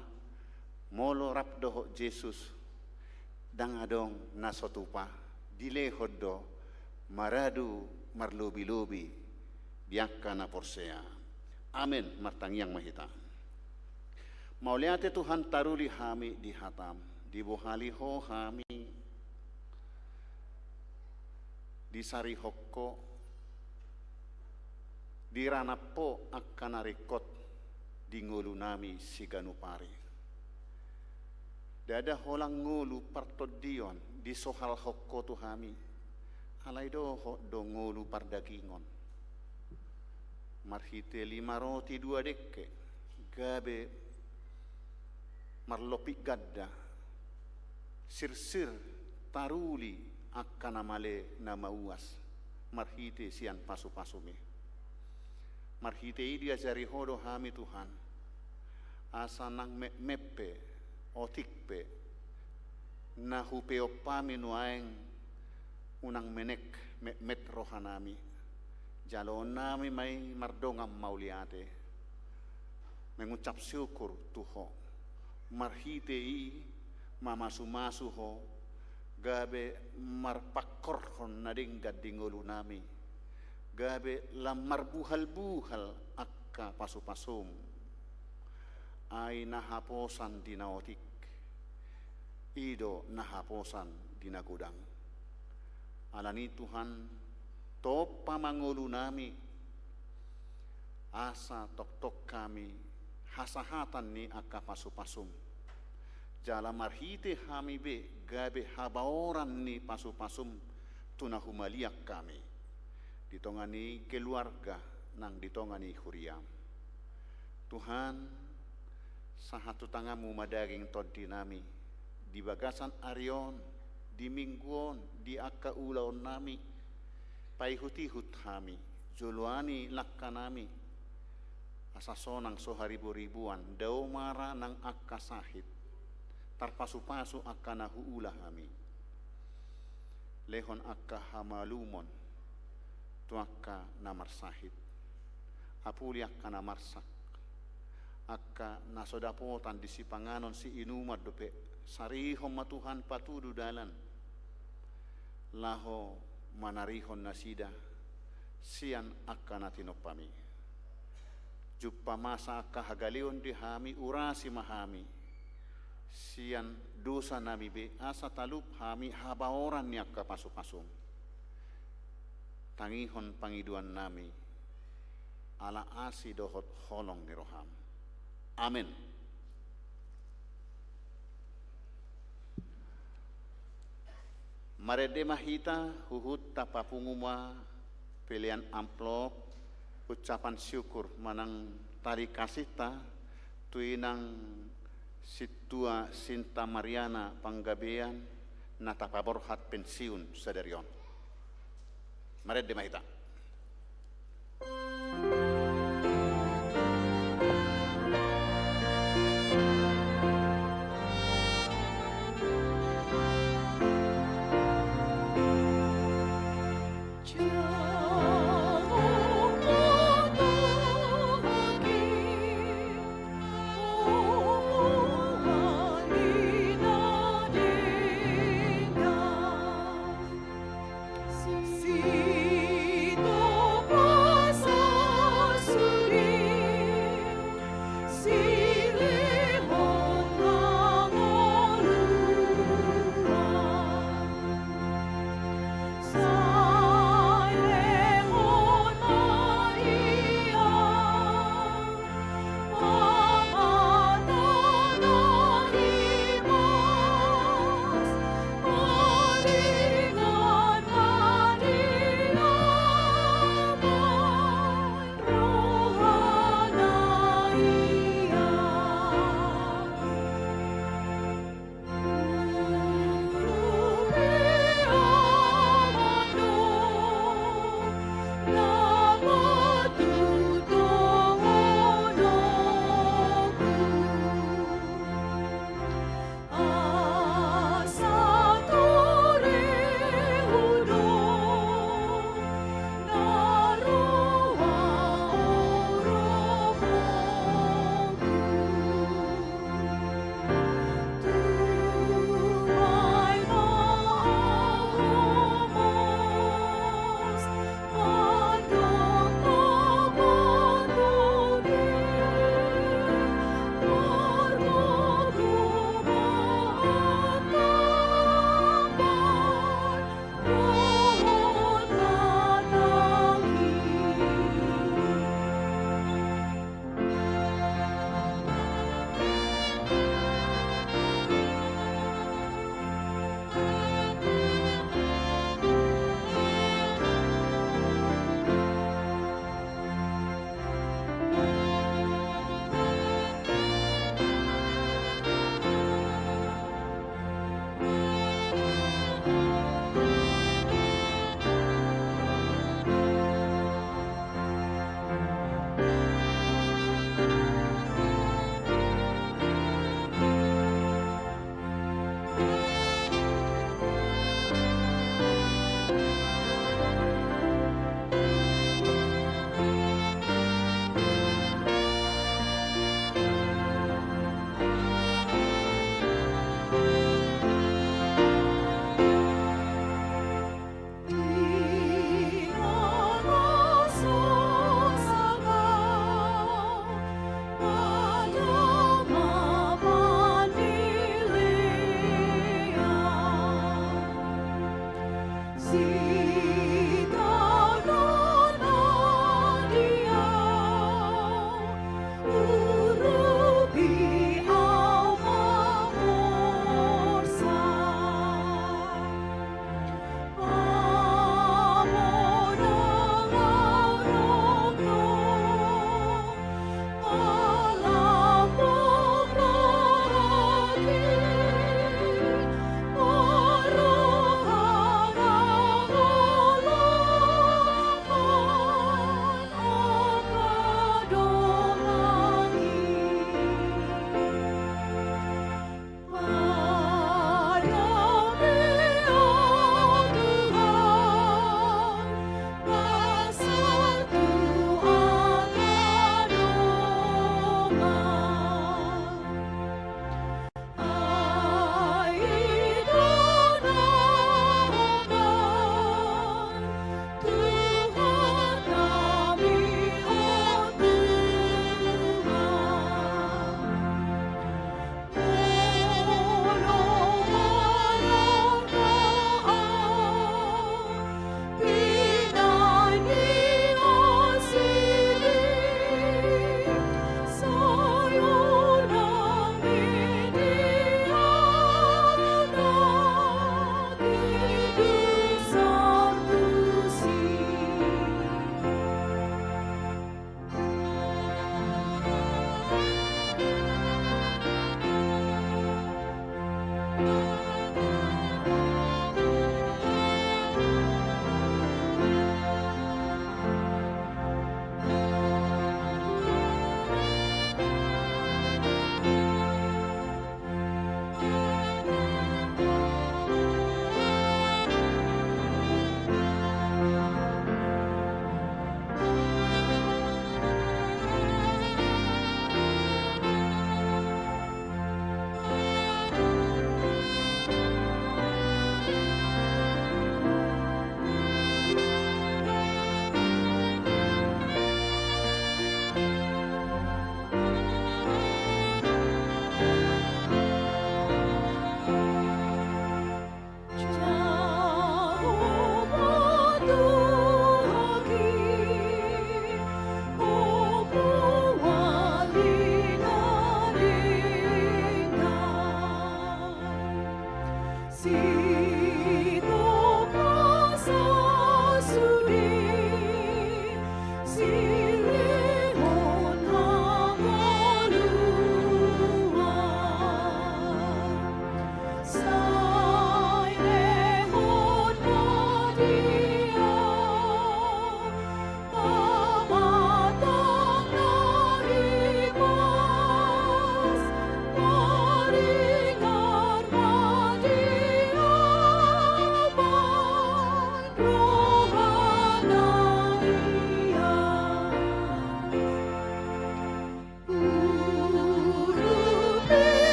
molo rap dohot Jesus, ndang adong na so tupa, dilehon do maradu marlobi-lobi di angka na porsea. Amen. Martangiang ma hita. Mauliate Tuhan, taruli hami di hatam, dibohali Ho hami, disarihon Ho, Diranap Ho angka na ringkot di ngolunami siganup ari. Ndada holan ngolu partondion disohalhon Ho tu hami, alai dohot do ngolu pardagingon. Marhite lima roti dua dengke, gabe marlompit ganda, sirsir taruli angka na male na mauas, marhite sian pasupasum i. Marhite i diajari Ho do hami Tuhan, asa nang metmet pe, otik pe, na hupeop hami nuaeng unang menek metmet rohanami. Jaloonnami ma i mardongan mauliate, mengucap syukur tu Ho. Marhite i mamasumasu Ho, gabe marpangkorhon na denggan di ngolunami, gabe lam marbuhalbuhal angka pasupasum. Ai na haposan di na otik, i do na haposan di na godang. Alani i Tuhan, tompa ma ngolunami, asa tongtong hami hasahatan ni angka pasupasum. Jala marhite hami be gabe habaoran ni pasupasum tu na humaliang hami di tonga ni keluarga nang di tonga ni huriam. Tuhan, sahat tu tanganmu ma daging tondinami di bagasan ari on, di minggu on, di angka ulaonnami. Paihutihut hami, joloani langkanami, asa sonang so hariboriboan, dao ma ra nang angka sahit, tarpasupasu angka na huula hami. Lehon angka hamalumon tu angka na marsahit. Apuli angka na marsak, angka na so dapotan di sipanganon siinuman dope, sarihon ma Tuhan patudu dalan, laho manarihon nasida sian angka na tinompami. Jumpa masa angka hagaleon di hami, urasi ma hami sian dosanami be, asa talup hami habaoran ni angka pasupasum. Tangihon pangidoannami, ala asi dohot holong ni roham. Amen. Marende ma hita, huhut tapapungu ma pelean amplop ucapan syukur manang tarima kasihta tu inang Sintua Sinta Mariana Panggabean na tapaborhat pensiun sadari on. Marende ma hita.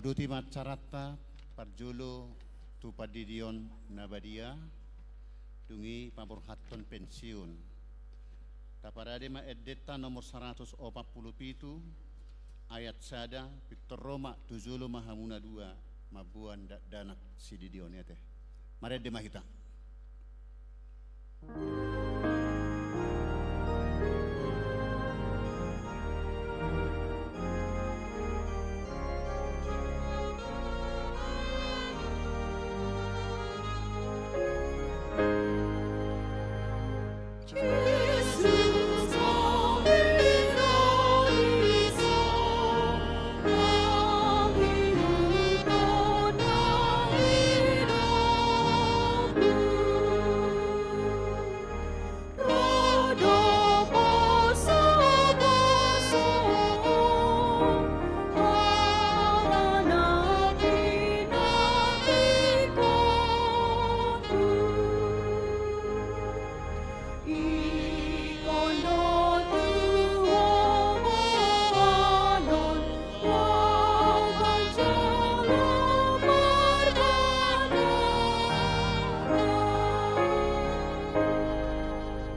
Uduti ma acaranta, parjolo tu pandidion na badia, dung i paborhathon pensiun. Taparade ma endenta nomor saratus opat pulu pitu, ayat sada, pintor ro ma tu jolo ma hamu na dua mamboan dakdanak sididion i, ate. Marende ma hita.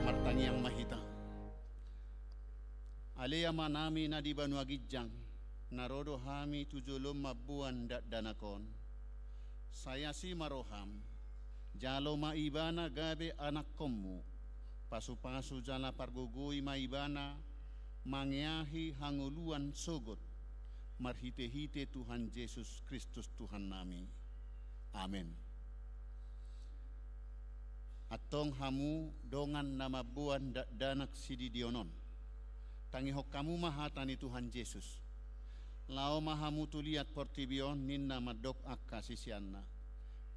Martangiang ma hita. Ale Amanami na di banua ginjang, na ro do hami tu jolom mamboan dakdanak on. Sai asi ma roham, jalo ma ibana gabe anakkonmu, pasupasu jala pargogoi ma ibana mangeahi hangoluan sogot, marhitehite Tuhan Jesus Kristus Tuhannami. Amen. Antong hamu dongan na mamboan dakdanak sididion on, tangihon hamu ma hata ni Tuhan Jesus. Laho ma hamu tu liat portibi on, ninna mandok angka siseanna.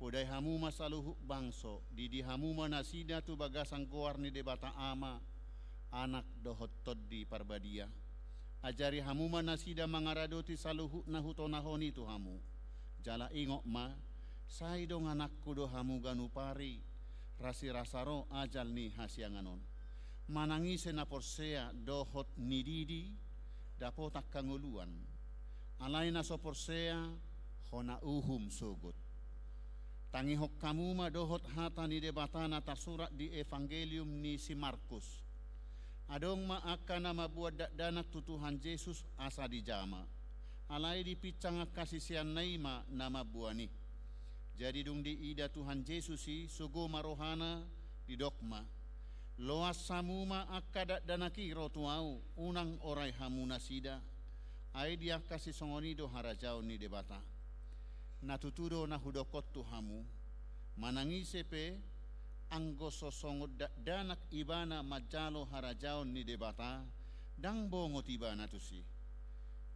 Podai hamu ma saluhut bangso, didi hamu ma nasida tu bagasan goar ni Debata Ama, Anak dohot Tondi Parbadia. Ajari hamu ma nasida mangaradoti saluhut na hutonahon i tu hamu. Jala ingot ma, sai dongananku do hamu ganup ari, rasirasa ro ajal ni hasiangan on. Manang ise na porsea dohot nididi, dapotan hangoluan. Alai na so porsea, hona uhum sogot. Tangihon hamu ma dohot hata ni Debata na tarsurat di Evangelium ni si Markus. Adong ma angka na mamboan dakdanak tu Tuhan Jesus asa dijama. Alai dipinsang angka siseanna i ma na mamboan i. Jadi dung diida Tuhan Jesus i, sogo ma rohana, didok ma: Loas hamu ma angka dakdanak i ro tu ahu, unang orai hamu nasida. Ai di angka sisongon i do harajaon ni Debata. Na tutu do na hudok on tu hamu, manang ise pe, anggo so songon dakdanak ibana manjalo harajaon ni Debata, ndang bongot ibana tusi.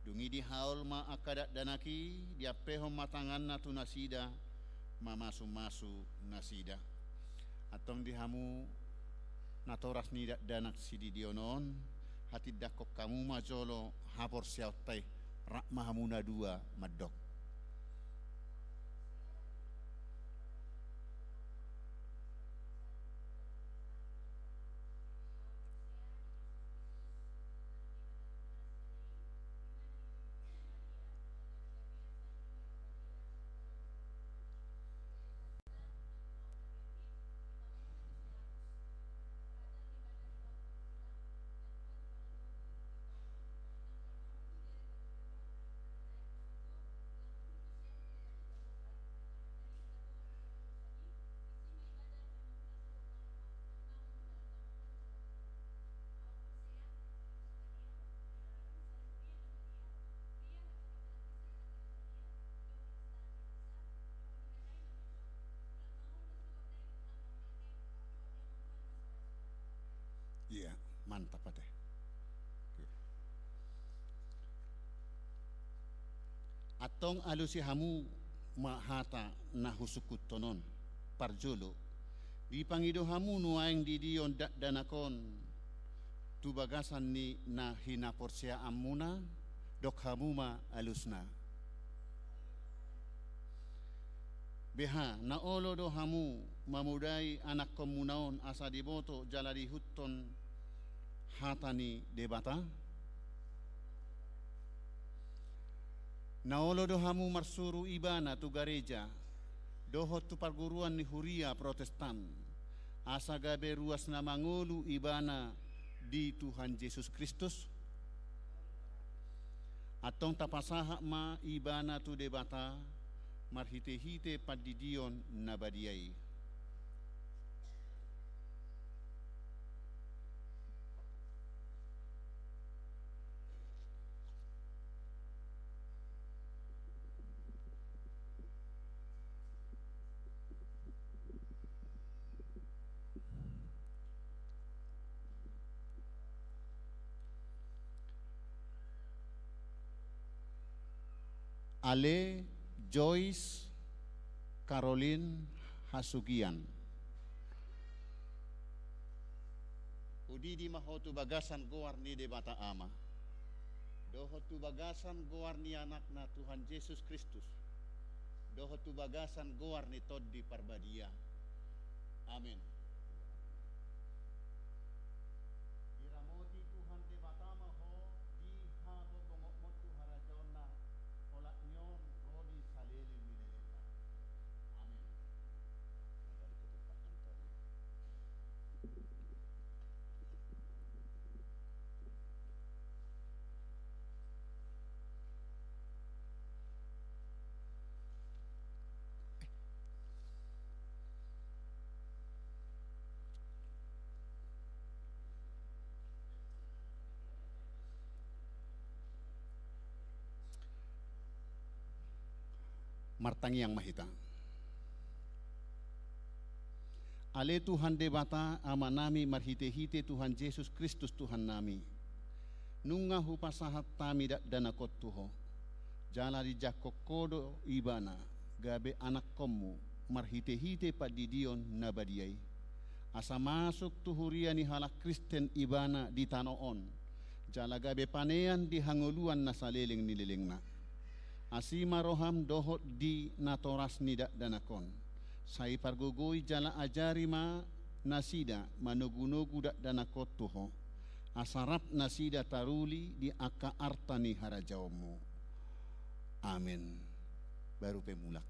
Dung i dihaol ma angka dakdanak i, diampehon ma tanganna tu nasida, mamasumasu nasida. Antong di hamu natoras ni dakdanak sididion on, hatindangkon hamu ma jolo haporseaonta i, rap ma hamu na dua mandok. Ia, mantap ate. Antong alusi hamu ma hata na husungkunhon on. Parjolo, dipangido hamu nuaeng didion dakdanak on tu bagasan ni na hinaporseaanmuna, dok hamu ma alusna. Beha, na olo do hamu mamodai anakkonmuna on asa diboto jala diihuthon hata ni Debata? Na olo do hamu marsuru ibana tu gareja dohot tu parguruan ni huria Protestan, asa gabe ruas na mangolu ibana di Tuhan Jesus Kristus? Antong tapasahat ma ibana tu Debata marhitehite pandidion na badia i. Ale Joyce Caroline Hasugian. Hudidi ma ho tu bagasan goar ni Debata Ama, dohot tu bagasan goar ni Anakna Tuhan Jesus Kristus, dohot tu bagasan goar ni Tondi Parbadia. Amen. Diramoti Tuhan Debata ma ho di hagogoonmon tu harajaonna, olat ni on ro di saleleng ni lelengna. Amen. Martangiang ma hita. Ale Tuhan Debata Amanami marhitehite Tuhan Jesus Kristus Tuhannami, nunga hupasahat hami dakdanak on tu Ho, jala dijangkon Ho do Ibana gabe anakkonmu marhitehite pandidion na badia i, asa masuk tu huria ni halak Kristen Ibana di tano on, jala gabe panean di hangoluan na saleleng ni lelengna. Asi ma roham dohot di natoras ni dakdanak on, sai pargogoi jala ajari ma nasida manogunogu dakdanak on tu Ho, asa rap nasida taruli di angka arta ni harajaonmu. Amen. Baru pe mulak.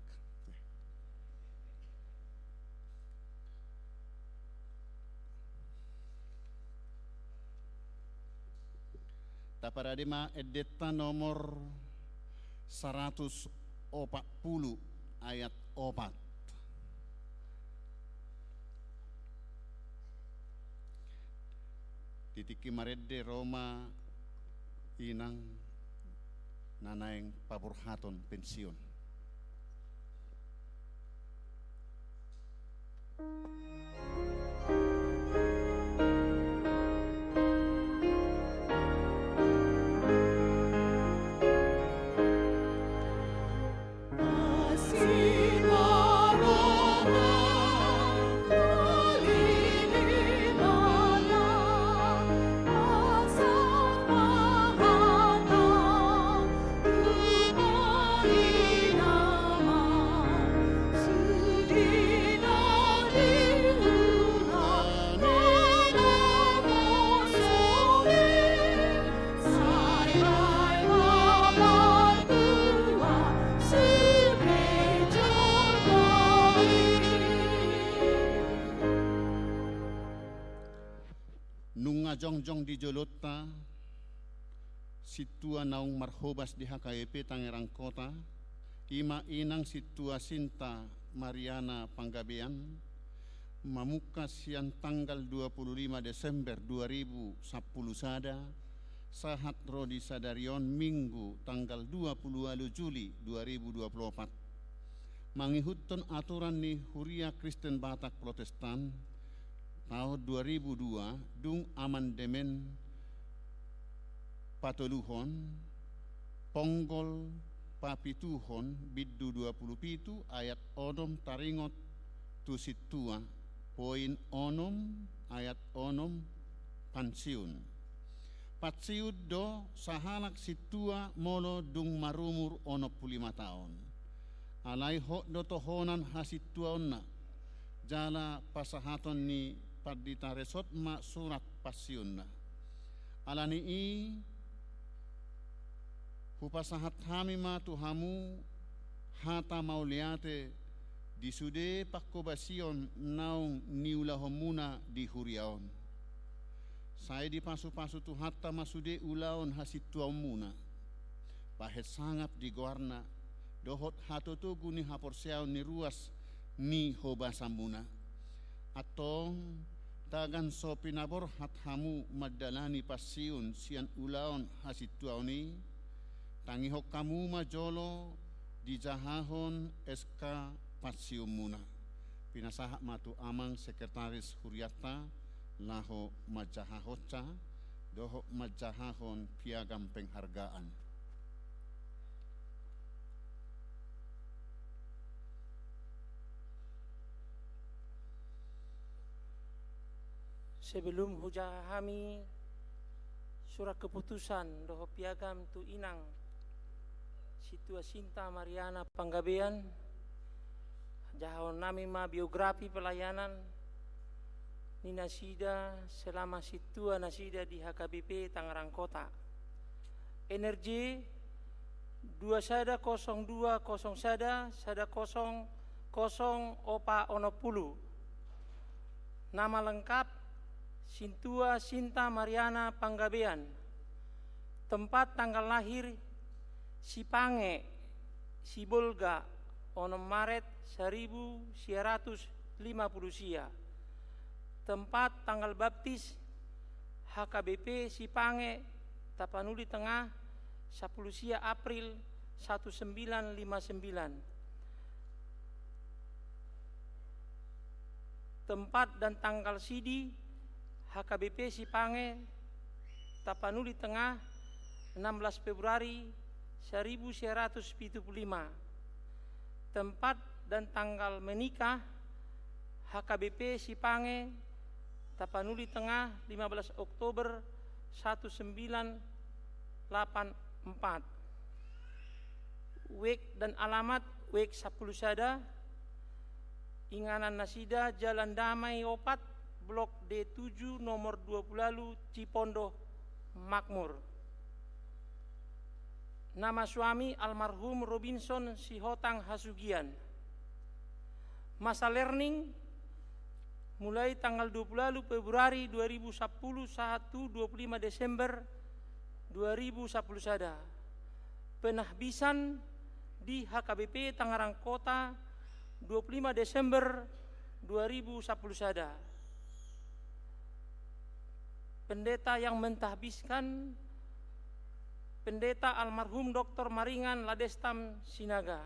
Taparade ma endenta nomor saratus opat pulu ayat opat. Di tingki marende ro ma inang na naeng paborhaton pensiun. Nunga jongjong di jolonta sintua naung marhobas di H K B P Tangerang Kota, i ma inang sintua Sinta Mariana Panggabean, mamungka sian tanggal dua puluh lima Desember dua ribu sampulu sada, sahat ro di sadari on Minggu tanggal dua puluh ualu Juli dua ribu dua puluh opat. Mangihuthon aturan ni Huria Kristen Batak Protestan taon dua ribu dua, dung amandemen patoluhon, ponggol papituhon, bindu dua puluh pitu ayat onom taringot tu sintua, poin onom ayat onom, pansiun. Pansiun do sahalak sintua molo dung marumur onom pulu lima taon. Alai hot do tohonan hasintuaonna, jala pasahaton ni pandita resort ma surat pansiunna. Ala ni i, Hupasahat hami ma tu hamu hata mauliate di sude panghobasion naung niulahonmuna di huria on. Sai dipasupasu Tuhanta ma sude ulaon hasintuaonmuna, bahen sangap di goarna dohot hatotogu ni haporseaon ni ruas ni hobasanmuna. Antong, tagan so pinaborhat hamu mandalani pansiun sian ulaon hasintuaon i, tangihon hamu ma jolo dijahahon S K pansiunmuna. Pinasahat ma tu amang sekretaris hurianta laho manjahahonsa dohot manjahahon piagam penghargaan. Sebelum hujaha hami surat keputusan dohot piagam tu inang Sintua Sinta Mariana Panggabean, jahahon nami ma biografi pelayanan ni nasida selama sintua nasida di H K B P Tangerang Kota. N R J dua sada kosong dua kosong sada, sada kosong kosong opat onom pulu. Nama lengkap, Sintua Sinta Mariana Panggabean. Tempat tanggal lahir, Sipange, Sibolga, onom Maret saribu sia ratus lima pulu sia. Tempat tanggal baptis, H K B P Sipange, Tapanuli Tengah, sapulu sia April satu sembilan lima sembilan. Tempat dan tanggal sidi, H K B P Sipange, Tapanuli Tengah, enam belas Februari saribu sia ratus pitu pulu lima. Tempat dan tanggal menikah, H K B P Sipange, Tapanuli Tengah, lima belas Oktober satu sembilan lapan empat. Wijk dan alamat, Wijk sapulu sada, inganan nasida Jalan Damai opat, Blok D tujuh, nomor dua pulu ualu, Cipondoh Makmur. Nama suami, almarhum Robinson Sihotang Hasugian. Masa learning, mulai tanggal dua pulu ualu Februari dua ribu sapulu sahat tu dua pulu lima Desember dua ribu sapulu sada. Penahbisan di H K B P Tangerang Kota, dua pulu lima Desember dua ribu sapulu sada. Pendeta yang mentahbiskan, Pendeta almarhum Doktor Maringan Ladestam Sinaga.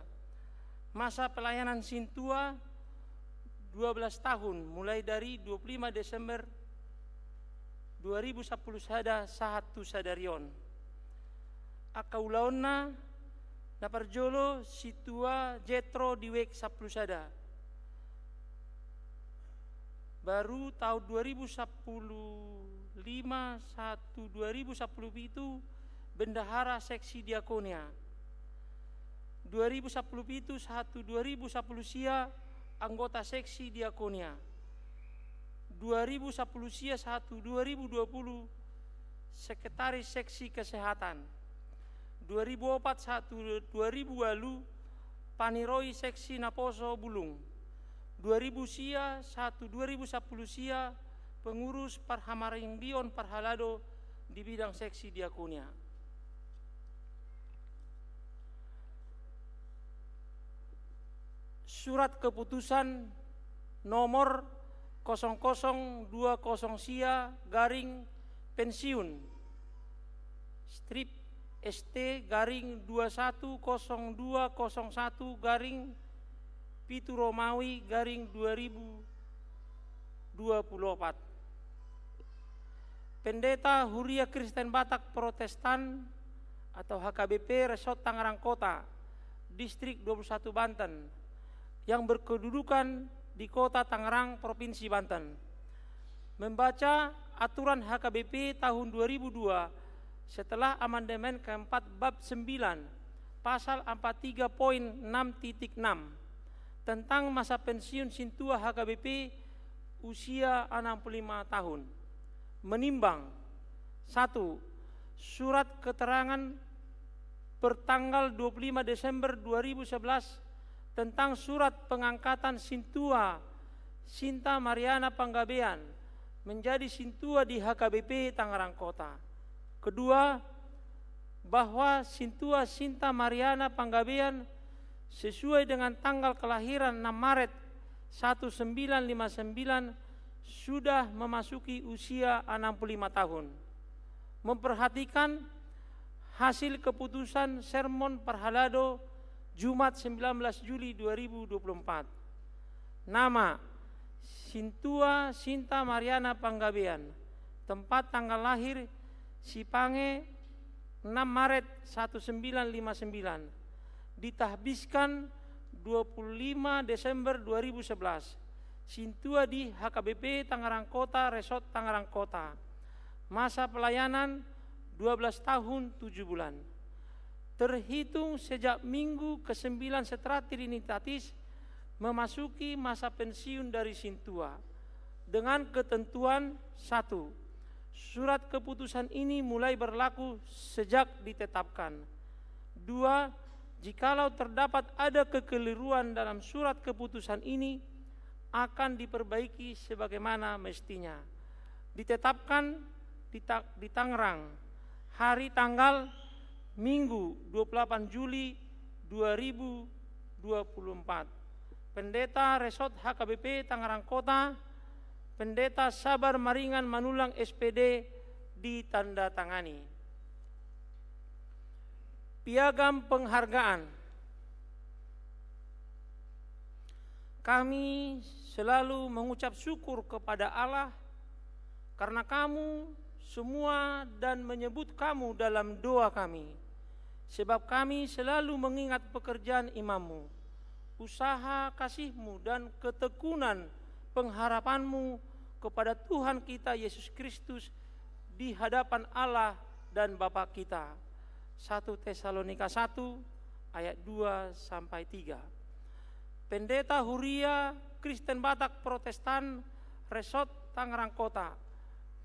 Masa pelayanan sintua, dua belas tahun, mulai dari dua pulu lima Desember dua ribu sapulu sada sahat tu sadari on. Angka ulaonna, na parjolo, Sintua Jetro di Wijk sapulu sada. Baru tahun dua ribu sapulu lima sahat tu dua ribu sapulu pitu, bendahara seksi diakonia. Dua ribu sapulu pitu sahat tu dua ribu sapulu sia, anggota seksi diakonia. Dua ribu sapulu sia sahat tu dua ribu dua pulu, sekretaris seksi kesehatan. Dua ribu opat sahat tu dua ribu ualu, paniroi seksi naposo bulung. Dua ribu sia sahat tu dua ribu sapulu sia, pengurus parhamaranggion parhalado di bidang seksi diakonia. Surat keputusan nomor kosong kosong dua kosong sia garing pensiun, strip S T garing dua satu kosong dua kosong satu garing pitu Romawi garing dua ribu dua puluh opat. Pendeta Huria Kristen Batak Protestan atau H K B P Resort Tangerang Kota, Distrik dua puluh satu Banten, yang berkedudukan di Kota Tangerang, Provinsi Banten, membaca aturan H K B P tahun dua ribu dua setelah amandemen keempat bab sembilan, pasal empat tiga poin enam titik enam, tentang masa pensiun sintua H K B P usia enam puluh lima tahun. Menimbang, satu, surat keterangan pertanggal dua puluh lima Desember dua ribu sebelas tentang surat pengangkatan Sintua Sinta Mariana Panggabean menjadi Sintua di H K B P Tangerang Kota. Kedua, bahwa Sintua Sinta Mariana Panggabean sesuai dengan tanggal kelahiran enam Maret seribu sembilan ratus lima puluh sembilan sudah memasuki usia enam puluh lima tahun. Memperhatikan hasil keputusan sermon parhalado Jumat sembilan belas Juli dua ribu dua puluh empat. Nama: Sintua Sinta Mariana Panggabean. Tempat tanggal lahir: Sipange, enam Maret seribu sembilan ratus lima puluh sembilan. Ditahbiskan dua puluh lima Desember dua ribu sebelas. Sintua di H K B P Tangerang Kota, Resort Tangerang Kota. Masa pelayanan dua belas tahun tujuh bulan. Terhitung sejak Minggu kesembilan setelah Trinitatis, memasuki masa pensiun dari Sintua. Dengan ketentuan: satu, surat keputusan ini mulai berlaku sejak ditetapkan. Dua, jikalau terdapat ada kekeliruan dalam surat keputusan ini, akan diperbaiki sebagaimana mestinya. Ditetapkan di Ta-, di Tangerang, hari tanggal Minggu dua puluh delapan Juli dua ribu dua puluh empat. Pendeta Resort H K B P Tangerang Kota, Pendeta Sabar Maringan Manulang S P D, ditandatangani. Piagam penghargaan. Kami selalu mengucap syukur kepada Allah karena kamu semua dan menyebut kamu dalam doa kami, sebab kami selalu mengingat pekerjaan imanmu, usaha kasihmu, dan ketekunan pengharapanmu kepada Tuhan kita Yesus Kristus di hadapan Allah dan Bapa kita. Satu Tesalonika satu ayat dua sampai tiga. Pendeta Huria Kristen Batak Protestan Resort Tangerang Kota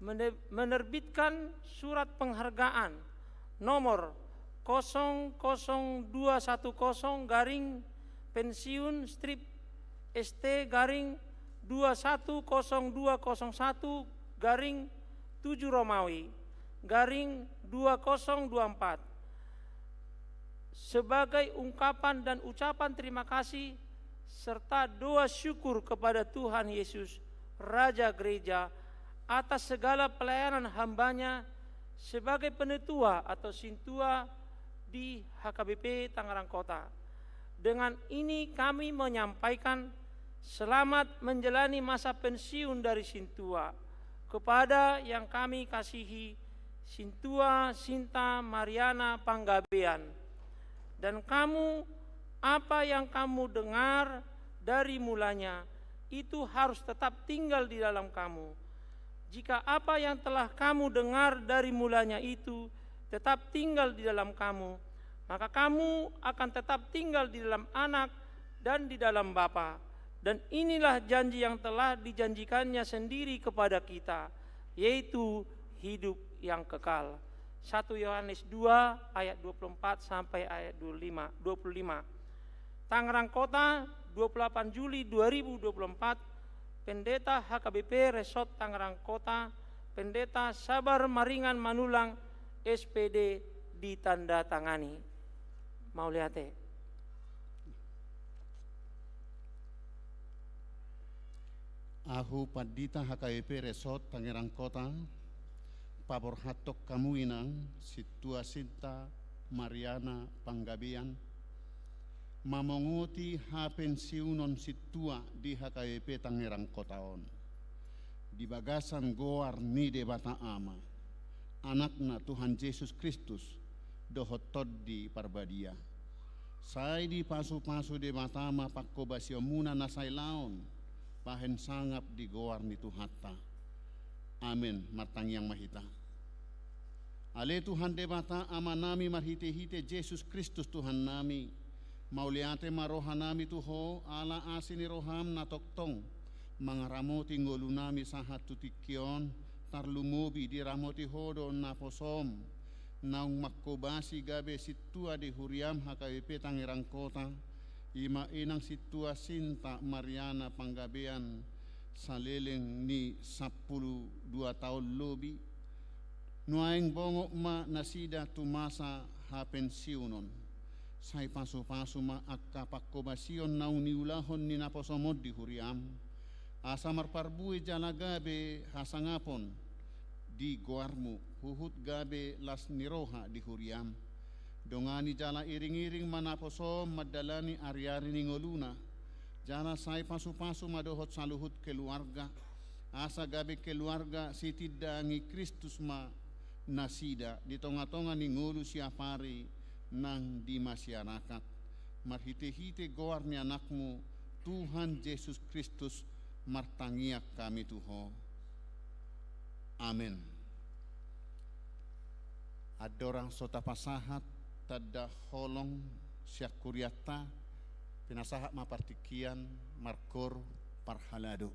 mene-, menerbitkan surat penghargaan nomor kosong kosong dua satu kosong garing pensiun strip S T garing dua satu kosong dua kosong satu garing tujuh Romawi garing dua kosong dua empat, sebagai ungkapan dan ucapan terima kasih serta doa syukur kepada Tuhan Yesus, Raja Gereja, atas segala pelayanan hambanya sebagai penetua atau sintua di H K B P Tangerang Kota. Dengan ini kami menyampaikan selamat menjalani masa pensiun dari sintua kepada yang kami kasihi, Sintua Sinta Mariana Panggabean. Dan kamu, apa yang kamu dengar dari mulanya, itu harus tetap tinggal di dalam kamu. Jika apa yang telah kamu dengar dari mulanya itu tetap tinggal di dalam kamu, maka kamu akan tetap tinggal di dalam Anak dan di dalam Bapa. Dan inilah janji yang telah dijanjikannya sendiri kepada kita, yaitu hidup yang kekal. Satu Yohanes dua ayat dua puluh empat sampai ayat dua puluh lima, dua puluh lima. Tangerang Kota, dua puluh delapan Juli dua ribu dua puluh empat, Pendeta H K B P Resort Tangerang Kota, Pendeta Sabar Maringan Manulang, S P D, ditandatangani. Mauliate. Ahu Pandita H K B P Resort Tangerang Kota, paborhathon hamu inang, Sintua Sinta Mariana Panggabean, mamongoti hapensiunon sintua di H K B P Tangerang Kota on, di bagasan goar ni Debata Ama, Anakna Tuhan Jesus Kristus, dohot Tondi Parbadia. Sai dipasupasu Debata ma panghobasionmuna na sailaon, bahen sangap di goar ni Tuhanta. Amen. Martangiang ma hita. Ale Tuhan Debata Amanami marhitehite Jesus Kristus Tuhannami, mauliate ma rohanami tu Ho, ala asi ni roham na tongtong mangaramoti ngolunami sahat tu tingki on, tarlumobi diramoti Ho do naposom. naung manghobasi gabe sintua di huriaM H K B P Tangerang Kota, i ma inang sintua Sinta Mariana Panggabean saleleng ni sampulu dua taon lobi, nuaeng bongot ma nasida tu masa hapensiunon. Sai pasupasu ma angka panghobasion naung niulahon ni naposoM on di huriaM, asa marparbue jala gabe hasangapon di goarMu, huhut gabe las ni roha di huriaM. Dongani jala iring-iring ma naposoM mandalani ari-ari ni ngoluna, jala sai pasupasu ma dohot saluhut keluarga, asa gabe keluarga sitindangi Kristus ma nasida di tonga-tonga ni ngolu siapari nang di masyarakat. Marhite-hite goar ni AnakMu, Tuhan Jesus Kristus, martangiang hami tu Ho. Amen. Andorang so tapasahat tanda holong sian hurianta, pinasahat ma partingkian markoor parhalado.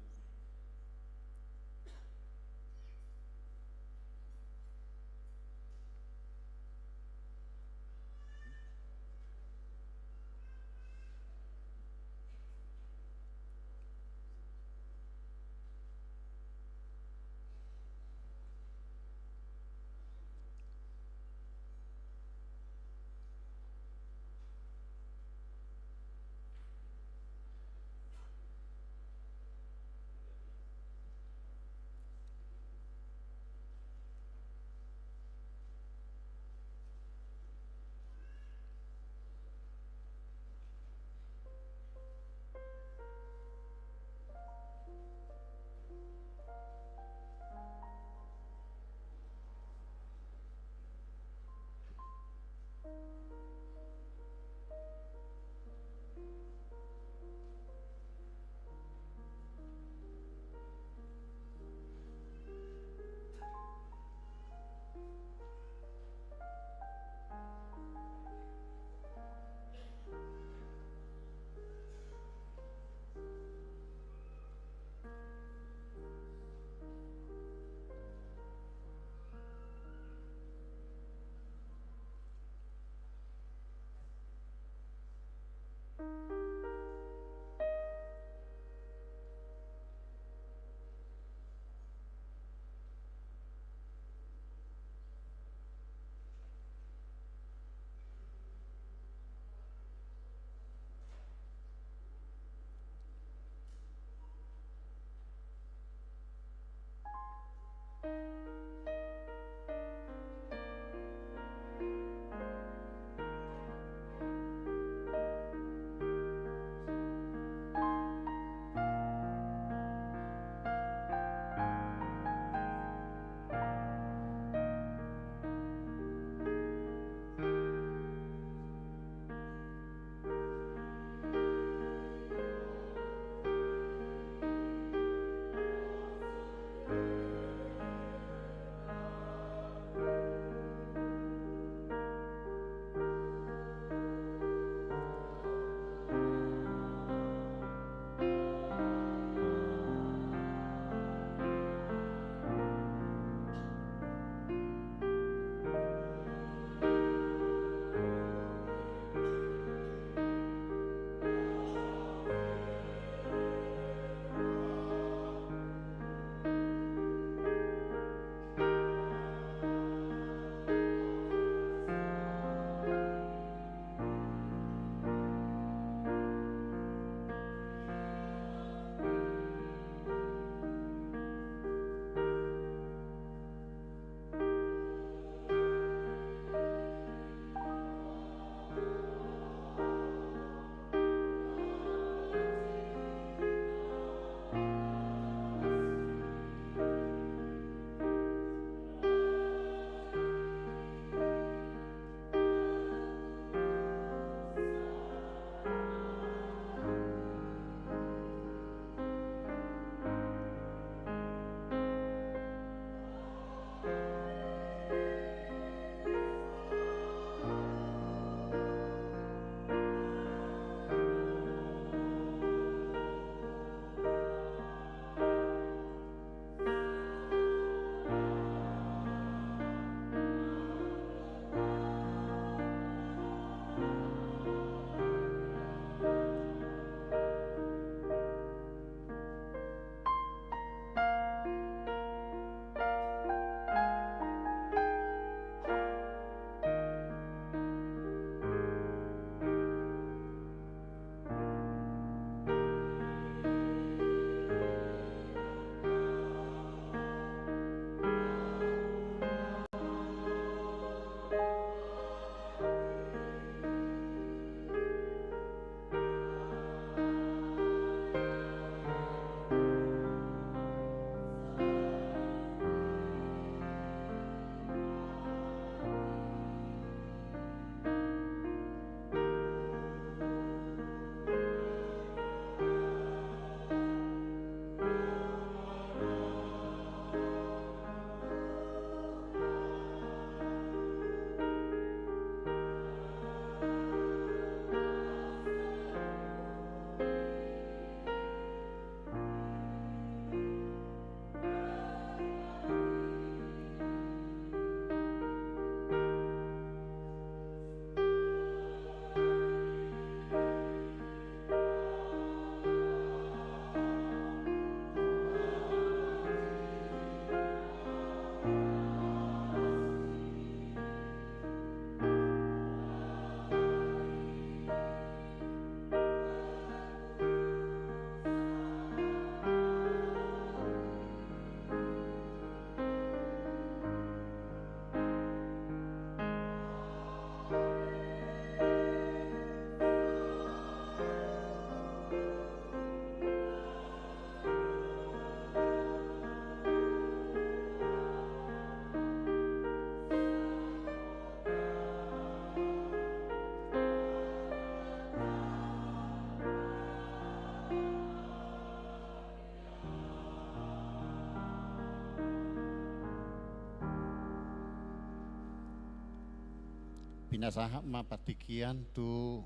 Pinasahat ma partingkian tu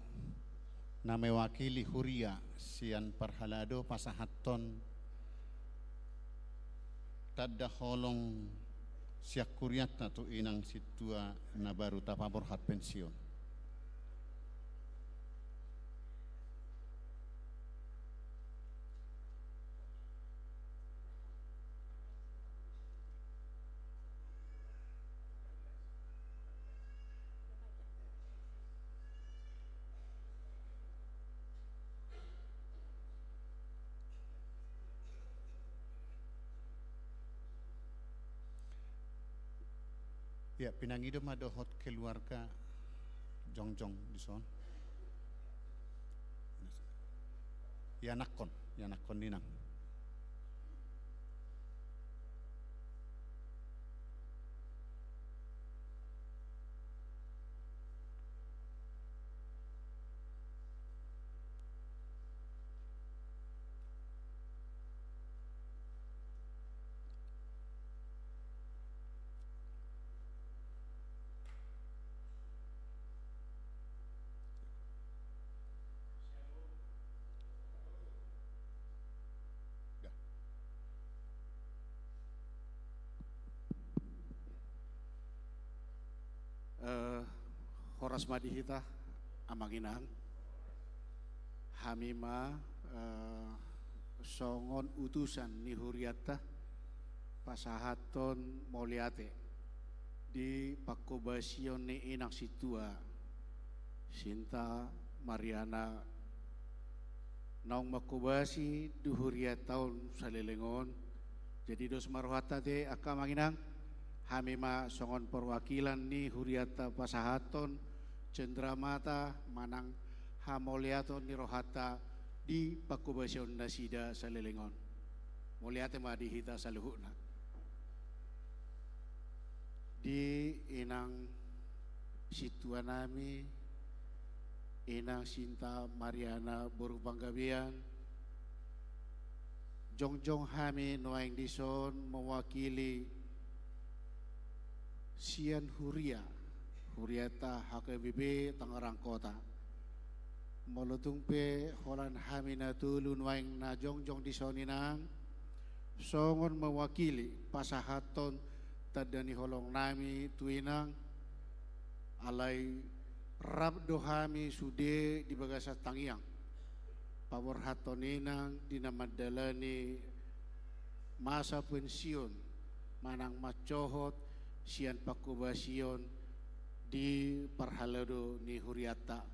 na mewakili huria sian parhalado pasahathon tanda holong sian hurianta tu inang sintua na baru tapaborhat pensiun. Ia, pinangido ma dohot keluarga jongjong dison. Ianakhon, ianakhon ni inang. Eh, horas ma di hita, amang inang. Hami ma, eh, songon utusan ni hurianta, pasahathon mauliate di panghobasion ni inang sintua Sinta Mariana, naung manghobasi di hurianta on saleleng on. Jadi dos ma rohanta ate, angka amang inang, hami ma songon perwakilan ni hurianta pasahathon cenderamata manang hamauliateon ni rohanta di panghobasion nasida saleleng on. Mauliate ma di hita saluhutna. Di inang sintua nami, inang Sinta Mariana boru Panggabean, jongjong hami nuaeng dison mewakili sian huria, hurianta H K B P Tangerang Kota. Molo tung pe holan hami na tolu nuaeng na jongjong dison inang, songon mewakili pasahathon tanda ni holong nami tu inang, alai rap do hami sude di bagasan tangiang paborhathon inang di na mandalani masa pensiun manang mancohot sian panghobasion di parhalado ni hurianta.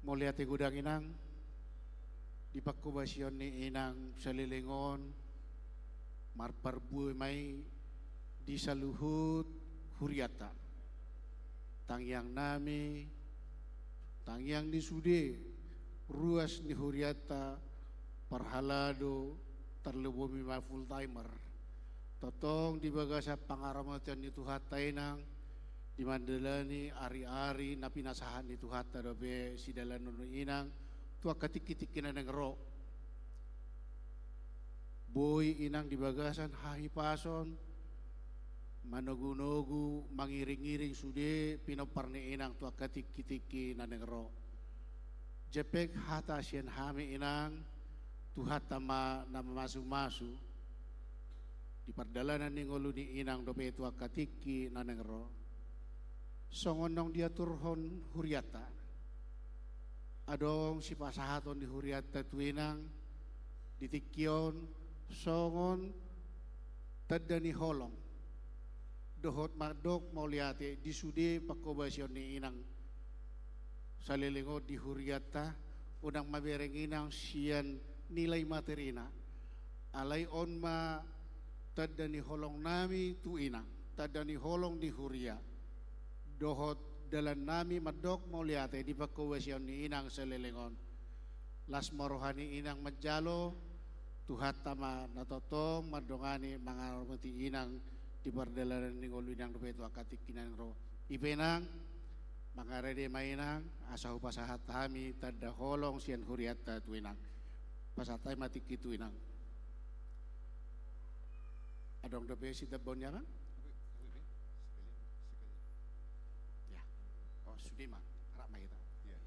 Mauliate godang inang, di panghobasion ni inang saleleng on marparbue ma i di saluhut hurianta. Tangiang nami, tangiang ni sude ruas ni hurianta parhalado, tarlumobi ma full timer. Tongtong di bagasan pangaramotion ni Tuhanta inang, di mandalani ari-ari na pinasahat ni Tuhanta dope sidalanon ni inang tu angka tingki-tingki na naeng ro. Boi inang di bagasan hahipason, manogu-nogu, mangiring-iring sude pinompar ni inang tu angka tingki-tingki na naeng ro. Jempek hata sian hami inang, Tuhanta ma na mamasu-masu di pardalanan ni ngolu ni inang dope tu angka tingki na naeng ro. Songon naung diaturhon hurianta, adong sipasahaton ni hurianta tu inang di tingki on songon tanda ni holong dohot mandok mauliate di sude panghobasion ni inang saleleng on di hurianta. Unang mamereng inang sian nilai materina, alai on ma tanda ni holong nami tu inang, tanda ni holong ni huria, dohot dalan nami mandok mauliate di panghobasion ni inang saleleng on. Las ma roha ni inang manjalo, Tuhanta ma na tongtong mandongani mangaramoti inang di pardalanan ni ngolu inang dope tu angka tingki na naeng ro. I pe inang, mangarade ma inang asa hupasahat hami tanda holong sian hurianta tu inang. Pasahat hami ma tingki tu inang. Adong dope sitambahon ni amang? Ia. Ima, rap ma hita. Iya.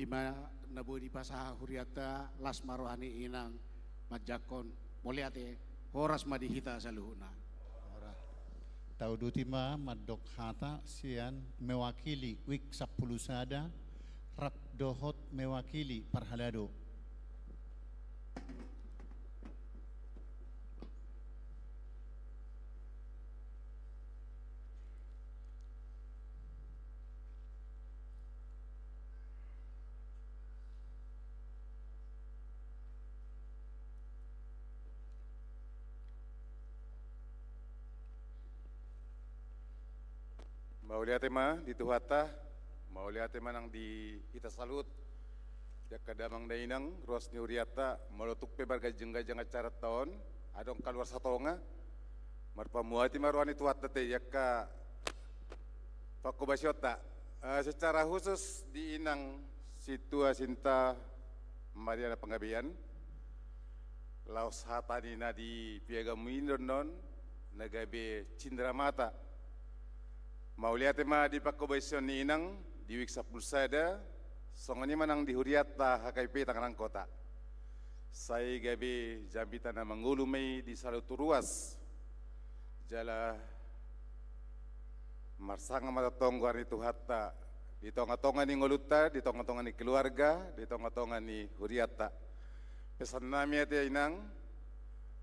Ima na boi dipasahat hurianta, las ma roha ni inang manjangkon. Mauliate, horas ma di hita saluhutna. Horas. Tauduti ma mandok hata sian mewakili wik sampulu sada, rap dohot mewakili parhalado. Mauliate ma di Tuhanta, mauliate ma nang di hita saluhut. Di angka damang dainang, ruas ni hurianta, molo tung pe marganjang-ganjang acaranta on, adong kaluar satonga, marpamuati ma roha ni Tuhanta te di angka panghobasionta. Eh, secara khusus di inang Sintua Sinta Mariana Panggabean, laos hata ni na di piagamu i annon, na gabe cindera mata. Mauliate ma di panghobasion ni inang di wik sampulu sada, songon i ma nang di hurianta H K I P Tangerang Kota. Sai gabe jamita na mangolu ma i di saluhut ruas. Jala marsangap ma tongtong goar ni Tuhanta di tonga-tonga ni ngolunta, di tonga-tonga ni keluarga, di tonga-tonga ni hurianta. Pesan nami ate inang,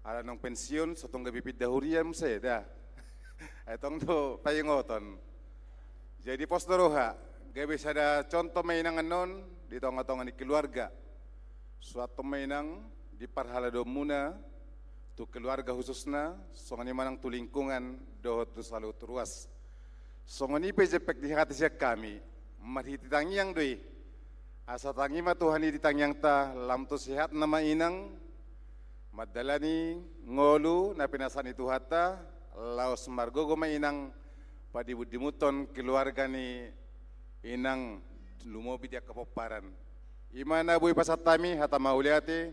ala naung pensiun, so tung gabe pinda huria muse da. Ai tong do paingoton. Jadi pos do roha, gabe sada contoh ma inang annon di tonga-tonga ni keluarga. Suanton ma inang di parhaladoonmuna tu keluarga khususna, songon i ma nang tu lingkungan dohot tu saluhut ruas. Songon i pe jempek di hata sian hami, marhite tangiang do i. Asa tangi ma Tuhan i di tangiangta, lam tu sehatna ma inang mandalani ngolu na pinasahat ni Tuhanta, laos margogo ma inang padimut-dimuthon keluarga ni inang lumobi di angka pomparan. Ima na boi pasahat hami hata mauliate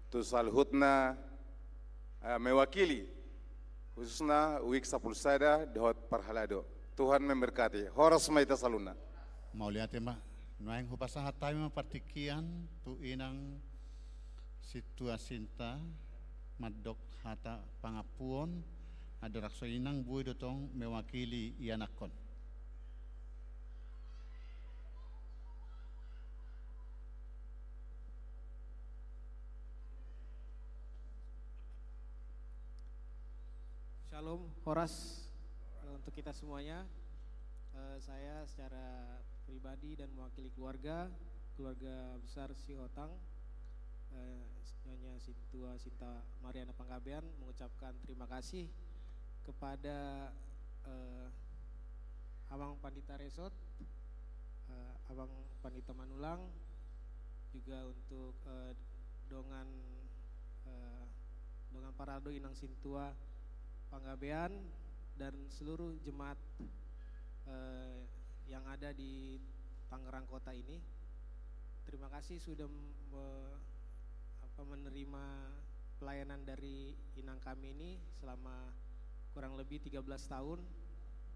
tu saluhutna, eh, mewakili khususna wik sampulu sada dohot parhalado. Tuhan memberkati. Horas ma hita saluhutna. Mauliate ma. Nuaeng hupasahat hami ma partingkian tu inang Sintua Sinta mandok hata pangampuon, andorang so inang boi do tong mewakili ianakhon. Shalom, horas, eh, untuk kita semuanya. Eh, saya secara pribadi dan mewakili keluarga, keluarga besar Sihotang, eh, Nyonya Sintua Sinta Mariana Panggabean, mengucapkan terima kasih kepada, eh, Amang Pandita Resot, eh, Amang Pandita Manulang, juga untuk, eh, dongan, eh, dongan parhalado Inang Sintua Panggabean, dan seluruh jemaat, eh, yang ada di Tangerang Kota ini. Terima kasih sudah me-, apa, menerima pelayanan dari inang kami ini selama kurang lebih tiga belas tahun,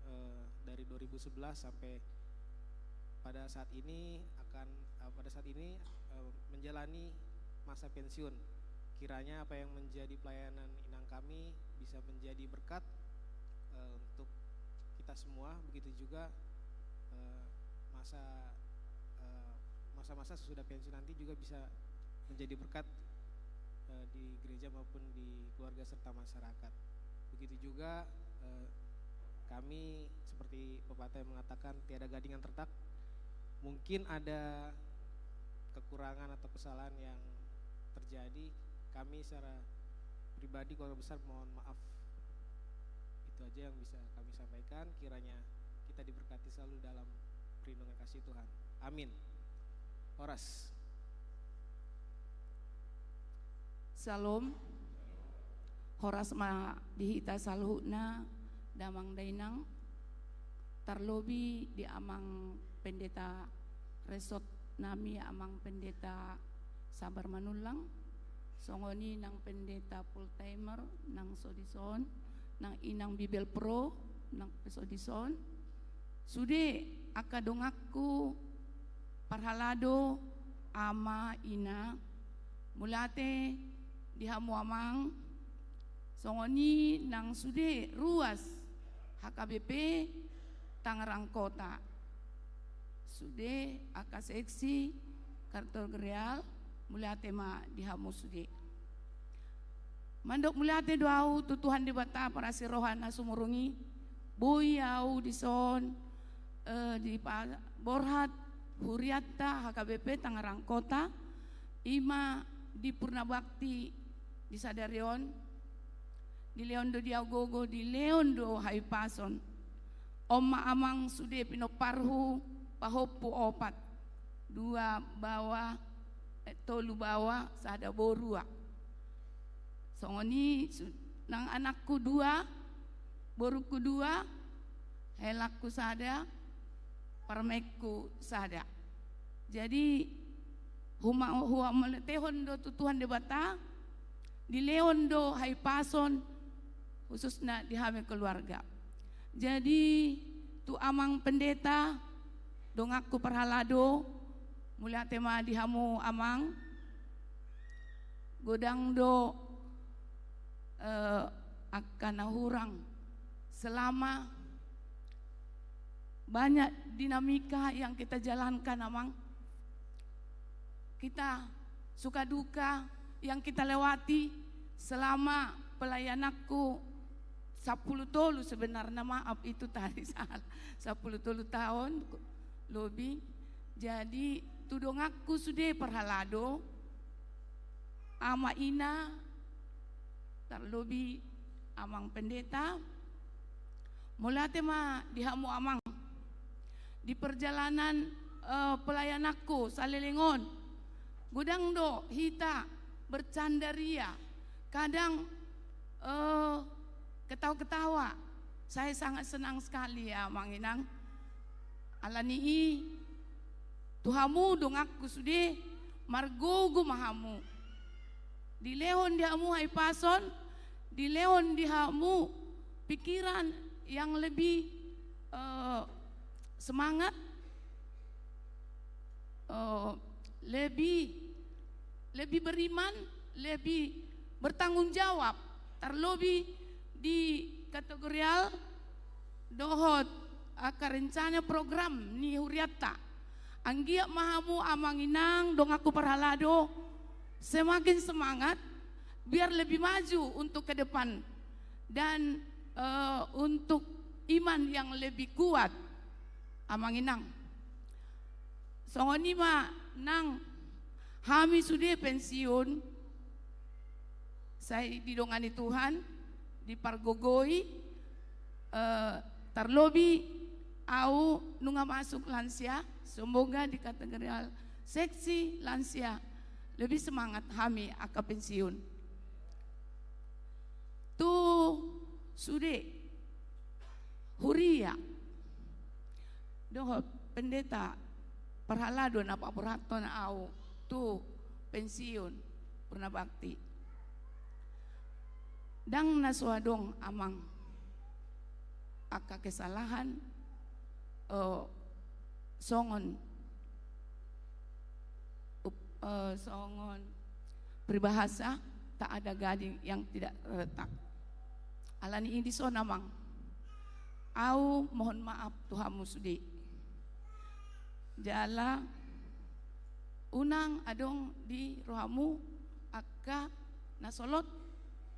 eh, dari dua ribu sebelas sampai pada saat ini akan, eh, pada saat ini, eh, menjalani masa pensiun. Kiranya apa yang menjadi pelayanan inang kami bisa menjadi berkat, eh, untuk kita semua, begitu juga, eh, masa, eh, masa-masa sesudah pensiun nanti juga bisa menjadi berkat, eh, di gereja maupun di keluarga serta masyarakat. Begitu juga, eh, kami, seperti pepatah yang mengatakan, tiada gading yang retak. Mungkin ada kekurangan atau kesalahan yang terjadi, kami secara Pribadi, keluarga besar, mohon maaf. Itu aja yang bisa kami sampaikan. Kiranya kita diberkati selalu dalam perlindungan kasih Tuhan. Amin. Horas. Syalom. Horas ma di hita saluhutna, damang dainang. Tarlobi di amang pendeta resort nami, amang pendeta Sabar Manullang, songon i nang pendeta full timer nang so dison, nang inang Bibel Pro nang so dison, sude angka donganku parhalado, ama, ina, mauliate di hamu amang, songon i nang sude ruas H K B P Tangerang Kota. Sude angka seksi kategorial, mauliate ma di hamu sude. Mandok mauliate do ahu tu Tuhan Debata parasi roha na sumurung i, boi ahu dison, eh, dipaborhat hurianta H K B P Tangerang Kota, i ma di Purna Bakti di sadari on, dilehon do di ahu gogo, dilehon do hahipason. On ma amang sude pinomparhu pahompu opat, dua baoa, eh, tolu baoa, sada boru. Songon i su-, nang anakku dua, borungku dua, helangku sada, parumaenku sada. Jadi, huma-, huamauliatehon do tu Tuhan Debata, dilehon do hahipason, khususna di hami keluarga. Jadi, tu amang pendeta, donganku parhalado, mauliate ma di hamu amang, godang do, eh, angka na hurang selama banyak dinamika yang kita jalankan, amang. Kita suka duka yang kita lewati selama pelayananku sampulu tolu sebenarnya, maaf, itu tadi salah, sampulu tolu taon lobi. Jadi, tu donganku sude parhalado, ama ina, tarlobi amang pendeta, mauliate ma di hamu amang. Di perjalanan, eh, pelayananku saleleng on, godang do hita bercanda ria, kadang, eh, ketawa-ketawa. Saya sangat senang sekali, ya, amang inang. Alani i, tu hamu donganku sude, margogo ma hamu. Dilehon di hamu hahipason, dilehon di hamu pikiran yang lebih, eh, semangat, eh, lebih, lebih beriman, lebih bertanggung jawab, tarlobi di kategorial dohot angka rencana program ni hurianta. Anggiat ma hamu amang inang, donganku parhalado, semakin semangat, biar lebih maju untuk ke depan, dan, eh, untuk iman yang lebih kuat, amang inang. Songon i ma nang hami sude pensiun, sai didongani Tuhan, dipargogoi, eh, tarlobi ahu nunga masuk lansia, semoga di kategorial seksi lansia lebih semangat hami angka pensiun. Tu sude huria dohot pendeta parhalado na paborhathon ahu tu pensiun Purna Bakti. Ndang na so adong, amang, angka kesalahan, eh, songon, up-, eh, songon peribahasa, tak ada gading yang tidak retak. Alani i dison, amang, ahu mohon maaf tu hamu sude. Jala unang adong di rohamu angka na solot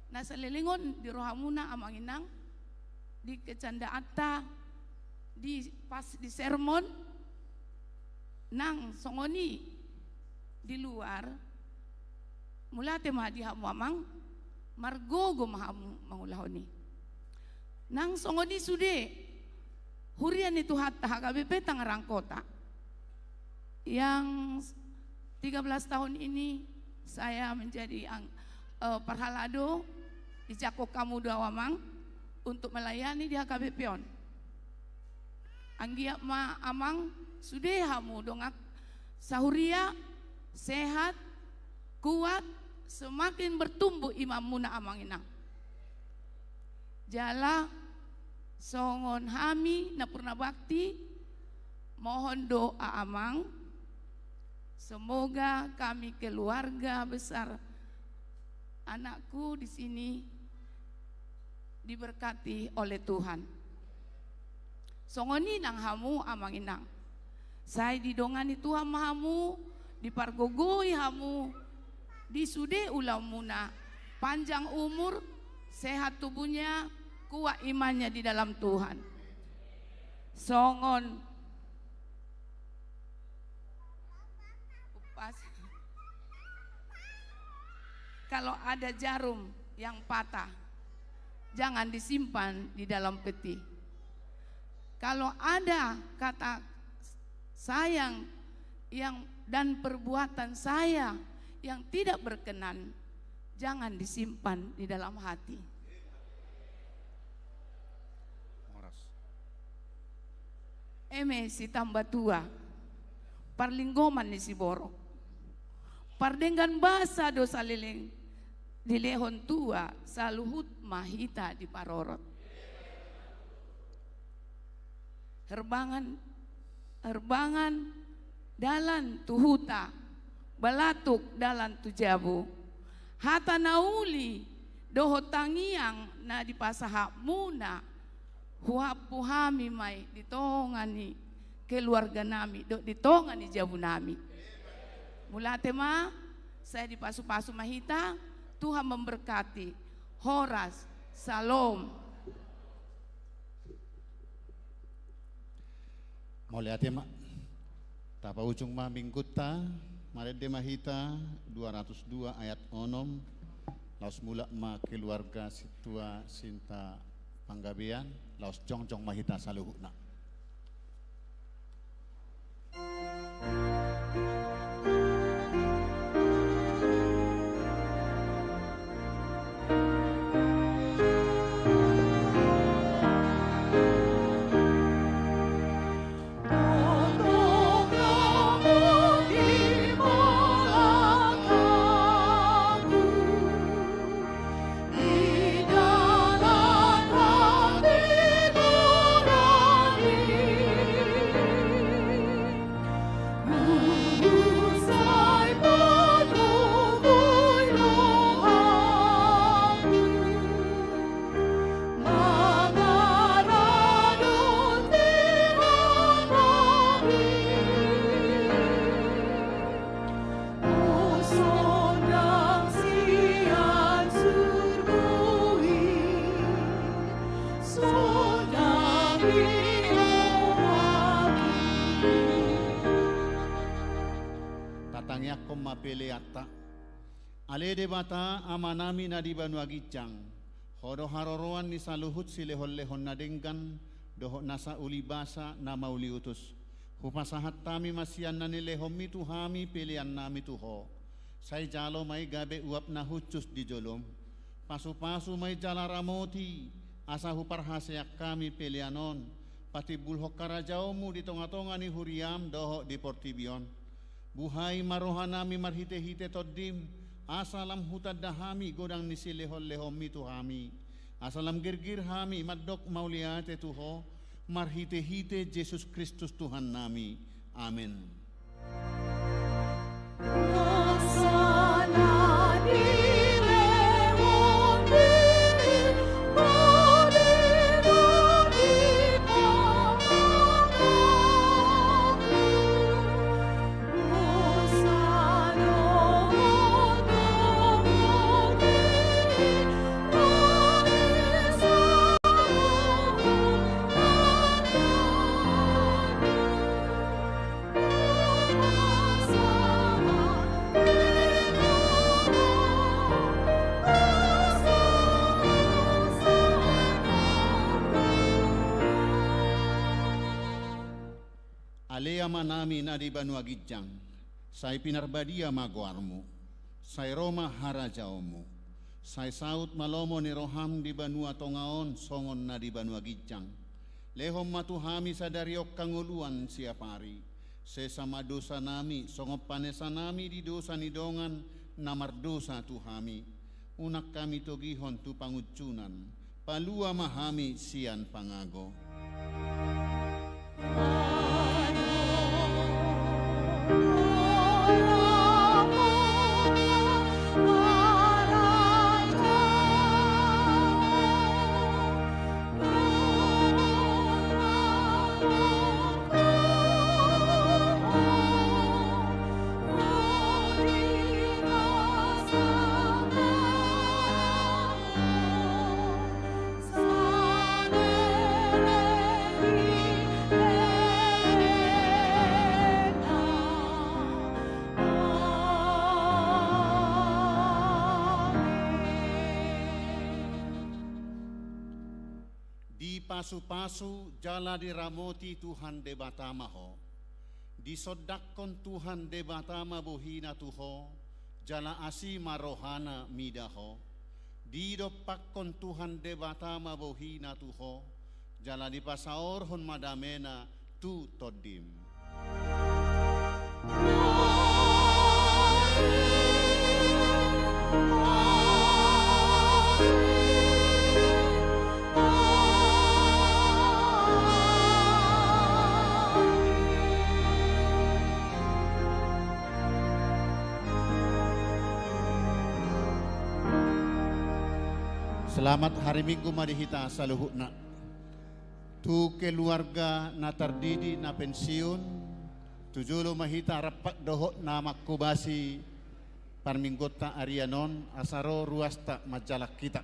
na saleleng on di rohamuna, amang inang, di kecandaanta, di pas di sermon, nang songon i di luar. Mauliate ma di hamu, amang. Margogo ma hamu mangulahon i. Nang songon i sude huria ni Tuhanta H K B P Tangerang Kota yang tiga belas tahun ini saya menjadi ang-, eh, parhalado, dijangkon hamu do au amang untuk melayani di H K B P on. Anggiat ma amang sude hamu dongan sahuria, sehat, kuat, semakin bertumbuh imanmuna amang inang. Jala songon hami na purna bakti, mohon doa amang, semoga kami keluarga besar anakku di sini diberkati oleh Tuhan. Songon i nang hamu amang inang. Sai didongani Tuhan ma hamu, dipargogoi hamu di sude ulaonmuna, panjang umur, sehat tubuhnya, kuat imannya di dalam Tuhan. Songon upas. Kalau ada jarum yang patah, jangan disimpan di dalam peti. Kalau ada kata sayang yang, dan perbuatan saya yang tidak berkenan, jangan disimpan di dalam hati. Horas. Eme sitamba tua, parlinggoman ni siborok. Pardenggan basa do saleleng, dilehon tua, saluhut ma hita diparorot. Herbangan, herbangan dalan tu huta, balatuk dalan tu jabu. Hata na uli dohot tangiang na dipasahatmuna, huampu hami ma i di tonga ni keluarganami dohot di tonga ni jabunami. Mauliate ma, sai dipasupasu ma hita, Tuhan memberkati. Horas, Salom. Mauliate ma. Tapaujung ma minggunta, marende ma hita dua ratus dua ayat onom, laos mulak ma keluarga sintua Sinta Panggabean, laos jongjong ma hita saluhutna. Tatangiangkon ma peleanta. Ale Debata, Amanami na di banua ginjang, Ho do haroroan ni saluhut silehonlehon na denggan dohot nasa uli basa na mauliutus. Hupasahat hami ma sian na nilehonMi tu hami peleannami tu Ho. Sai jalo ma i gabe uap na hushus di jolom. Pasupasu ma i jala ramoti, asa huparhaseang hami pelean on patimbulhon harajaonMu di tongatonga ni huriaM dohot di portibi on. Buhai ma rohanami marhitehite TondiM, asa lam hutanda hami godang ni silehonlehonMi tu hami. Asa lam girgir hami mandok mauliate tu Ho, marhitehite Jesus Kristus Tuhannami. Amen. Ale Amanami na di banua ginjang, sai pinarbadia ma goarMu, sai ro ma harajaonMu, sai saut ma lomo ni rohaM di banua tonga on songon na di banua ginjang. Lehon ma tu hami sadari on hangoluan siapari. Sesa ma dosanami songon panesanami di dosa ni dongan na mardosa tu hami. Unang hami togihon tu pangunjunan, palua ma hami sian pangago. Dipasupasu jala diramoti Tuhan Debata ma ho. Disondangkon Tuhan Debata ma bohiNa tu ho, jala asi ma rohaNa mida ho. Didompakkon Tuhan Debata ma bohiNa tu ho, jala dipasaorhon ma dameNa tu tondim. Selamat hari Minggu ma di hita saluhutna. Tu keluarga na tardidi na pensiun, tu jolo ma hita rap dohot na manghobasi parmingguonta arian on, asa ro ruasta manjalang hita.